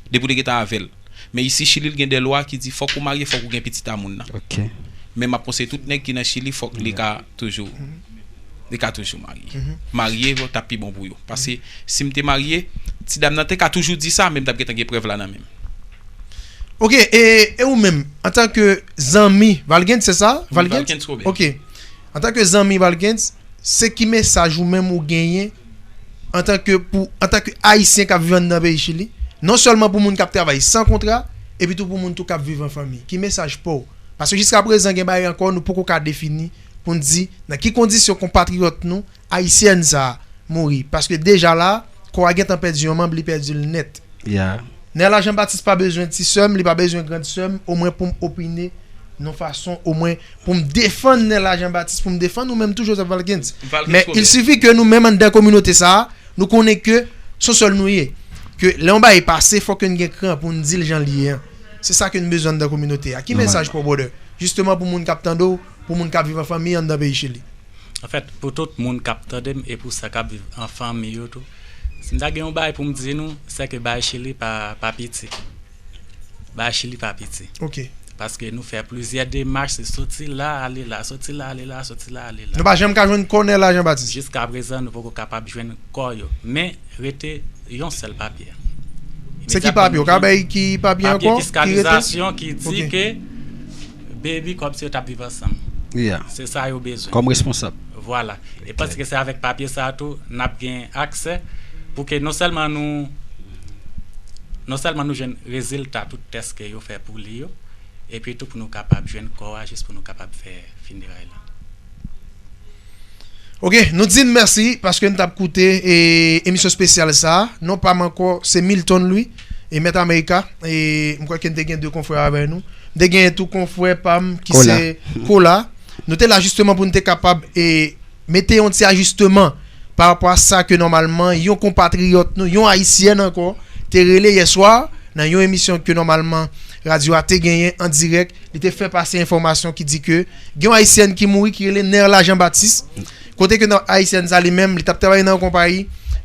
Depi w te gentan avè l. Men isi, Chili, l gen de lwa ki di fòk ou marye, fòk ou gen pitit a moun nan. Ok. Men m ap konseye tout nèg ki nan Chili, fòk li Yeah. ka toujou, li ka toujou marye. Mhm. Marye t ap pi bon pou yo. Paske si m te marye, ti dam nan te ka toujou di sa, men m t ap gentan gen prèv la nan men m. Ok, e, e ou menm, antanke zanmi Valgens, se sa? Valgens? Valgens Robert. Ok. Antanke zanmi Valgens, se ki mesaj ou menm ou genyen antanke pou, antanke Ayisyen k ap viv anndan peyi Chili, non sèlman pou moun k ap travay san kontra, epi tou pou moun tou k ap viv an fanmi? Ki mesaj pa w? Paske jiska prezan gen bagay ankò nou poko ka defini pou n di nan ki kondisyon konpatriyòt nou, Ayisyèn sa a, mouri. Paske deja la, kò a gentan pèdi yon manm, li pèdi l nèt. Yeah. Nèla Jean Baptiste pa bezwen ti sè m, li pa bezwen grand sè m, omwen pou m opine nan fason, omwen pou m defann Nèla Jean Baptiste, pou m defann ou menm tou Joseph Valgens. Valgens Men Robert. Il suffit ke nou menm anndan kominote sa a, nou konnen ke se yon sèl nou ye. Ke lè yon bagay pase, fòk ke n gen kran pou n di l jan l ye an. Se sa ke n bezwen anndan kominote a. Ki Nòmal. mesaj pou w, brother? Jisteman pou moun k ap tande w, pou moun k ap viv an fanmi anndan peyi Chili. Anfèt, pou tout moun k ap tande m e pou sa k ap viv an fanmi yo tou, si m ta gen yon bagay pou m di nou, se ke bagay Chili pa, pa piti. Bagay Chili pa piti. Ok. Paske nou fè plizyè demach, se soti la, ale la, soti la, ale la, soti la, ale la. Nou pa janm ka jwenn kò Nèla Jean Baptiste. Jiska prezan, nou poko kapab jwenn kò yo. Men, rete yon sèl papye. Se ki papye? Ou ka bay ki papye Papye ankò? Ki rete? Fiskalizasyon ki di Ok. ke baby kòmsi yo t ap viv ansanm. Yeah. Se sa yo bezwen. Kòm responsab. Vwala. E Ok. paske se avèk papye sa a tou, n ap gen aksè pou ke non sèlman nou, non sèlman nou jwenn rezilta tout tès ke yo fè pou li yo, epi tou pou nou kapab jwenn kò a jis pou nou kapab fè fineray la. Ok, nou di n mèsi paske n t ap koute e, emisyon espesyal sa a. Non pa m ankò, se Milton Louis e Mèt Amerika. E m kwè ke n te gen de konfrè avè nou. M te gen tou konfrè pa m ki Kola. se Kola. Nou te la jisteman pou n te kapab e, mete yon ti ajisteman pa rapò a sa ke nòmalman yon konpatriyòt nou, yon Ayisyèn ankò, te rele yè swa nan yon emisyon ke nòmalman radyo a te genyen an dirèk. Li te fè pase enfòmasyon ki di ke gen yon Ayisyèn ki mouri ki rele Nèla Jean Baptiste. Kote ke nan Ayisyèn sa li menm, li t ap travay nan yon konpayi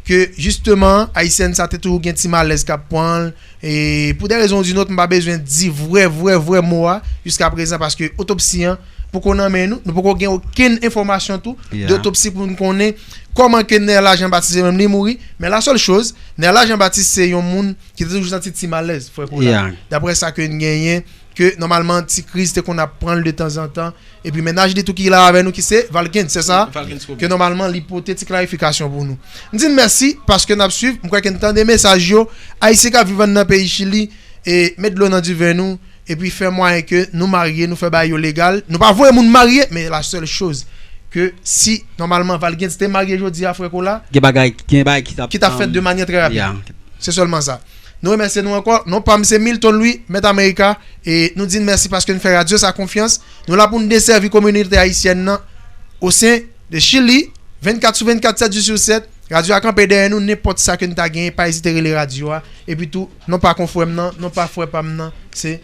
ke jisteman Ayisyèn sa te toujou gen ti malèz k ap pran l. E pou de rezon ou di nòt, m pa bezwen di vrè, vrè, vrè mo a jiska prezan paske otopsi an poko nan men nou. Nou poko gen okenn enfòmasyon tou de Yeah. otopsi pou n konnen kòman ke Nèla Jean Baptiste menm li mouri. Men la sèl choz, Nèla Jean Baptiste se yon moun ki te toujou santi ti malèz, frè Kola. Yeah. Daprè sa ke n genyen, ke nòmalman ti kriz te konn ap pran l de tanzantan. Epi mennaj li tou ki la avè nou ki se Valkens, se sa? Valkens Kobe. Ke nòmalman li pote ti klarifikasyon pou nou. M di n mèsi paske n ap swiv, m kwè ke n tande mesaj yo. Ayisyen k ap viv anndan peyi Chili, e met dlo nan diven nou, epi fè mwayen ke nou marye, nou fè bagay yo legal. Nou pa voye moun marye, men la sèl choz ke si nòmalman Valkens te marye jodi a, frè Kola, Gen bagay, gen bagay ki t ap, ki t ap fèt de um, manyè trè rapid. Yeah. Se sèlman sa. Nou remèsye nou ankò. Non pa m se Milton Louis, Mèt Amerika, e nou di n mèsi paske n fè radyo sa konfyans. Nou la pou n desèvi kominote ayisyèn nan o sen de Chili, vennkat sou vennkat, sèt jou sou sèt. Radyo a kanpe dèyè nou, nenpòt sa ke n ta genyen, pa ezite rele radyo a. Epi tou, non pa konfrè m nan, non pa frè pa m nan, se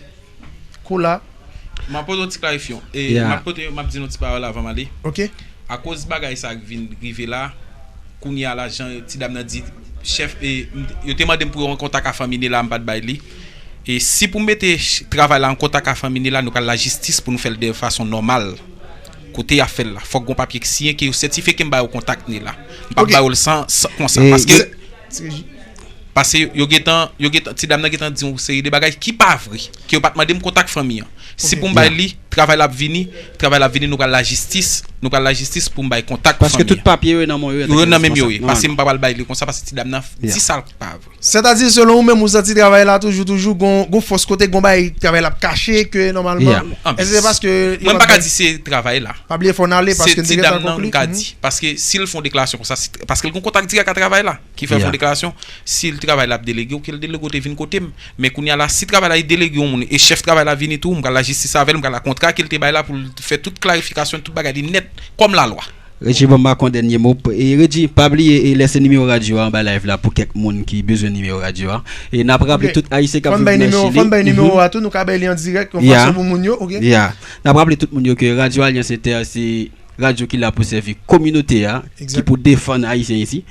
Kola. M ap pote yon ti klarifyon. E Yeah. m ap pote, m ap di yon ti pawòl avan m ale. Ok. Akoz bagay sa k vin rive la, kounye a la, jan ti dam nan di, chèf, e, m, yo te mande m pou yo an kontak a fanmi Nela, m pa t bay li. E si pou m mete ch-, travay la an kontak a fanmi Nela, nou pral lajistis pou nou fè l de fason nòmal. Kote y ap fè l la, fòk gon papye k siyen, ke yo sètifye ke m ba yo kontak Nela. M p ap Ok. ba yo l san, san, konsa. E, Paske e, Paske yo gentan, yo gentan, ti dam nan gentan di yon seri de bagay ki pa vre, ke yo pa t mande m kontak fanmi an. Si Ok. pou m bay Yeah. li, Travay la ap vini, travay la ap vini, nou pral lajistis, nou pral lajistis pou m bay kontak fanmi an. Paske tout papye yo nan men yo, yo nan men yo ye. Paske m pa pral bay li konsa, paske ti dam nan di sa l pa vre. Sètadi, selon ou menm, ou santi travay la toujou, toujou, gon, gon fòs kote, gon bagay, travay la ap kache, ke nòmalman. Èske se paske. Mwen, m pa ka di se travay la. Pa bliye fò n ale, paske n te gentan konkli. Se ti dam nan, m ka di. Paske si l fè yon deklarasyon konsa, paske l gon kontak dirèk ak travay la. Ki fè fon deklarasyon, si l travay la ap delege w, ke l delege w te vin kote m. Men kounye a la, si travay la e delege yon moun, e chèf travay la vini tou, m pral lajistis avè l, m pral la kontra ke l te bay la pou l fè tout klarifikasyon, tout bagay li nèt, kòm lalwa. Reggie, ban m ba kon dènye mo. E Reggie, pa bliye e lèse nimewo radyo a anba live la pou kèk moun ki bezwen nimewo radyo a. E n ap raple tout Ayisyen k ap viv nan Chili. Fò n bay nimewo a tou, nou ka bay li an dirèk, yon fason pou moun yo, oke? Yeah. N ap raple tout moun yo ke Radyo Alyans Entè se radyo ki la pou sèvi kominote a, ki pou defann Ayisyen isi.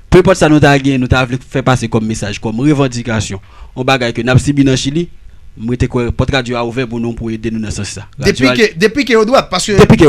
Pe enpòt sa nou ta gen, nou ta vle fè pase kòm mesaj, kòm revandikasyon, yon bagay ke n ap sibi nan Chili, m rete kwè pòt radyo a ouvè pou nou pou ede nou nan sans sa. Depi ke, depi ke yo dwat, paske. Depi ke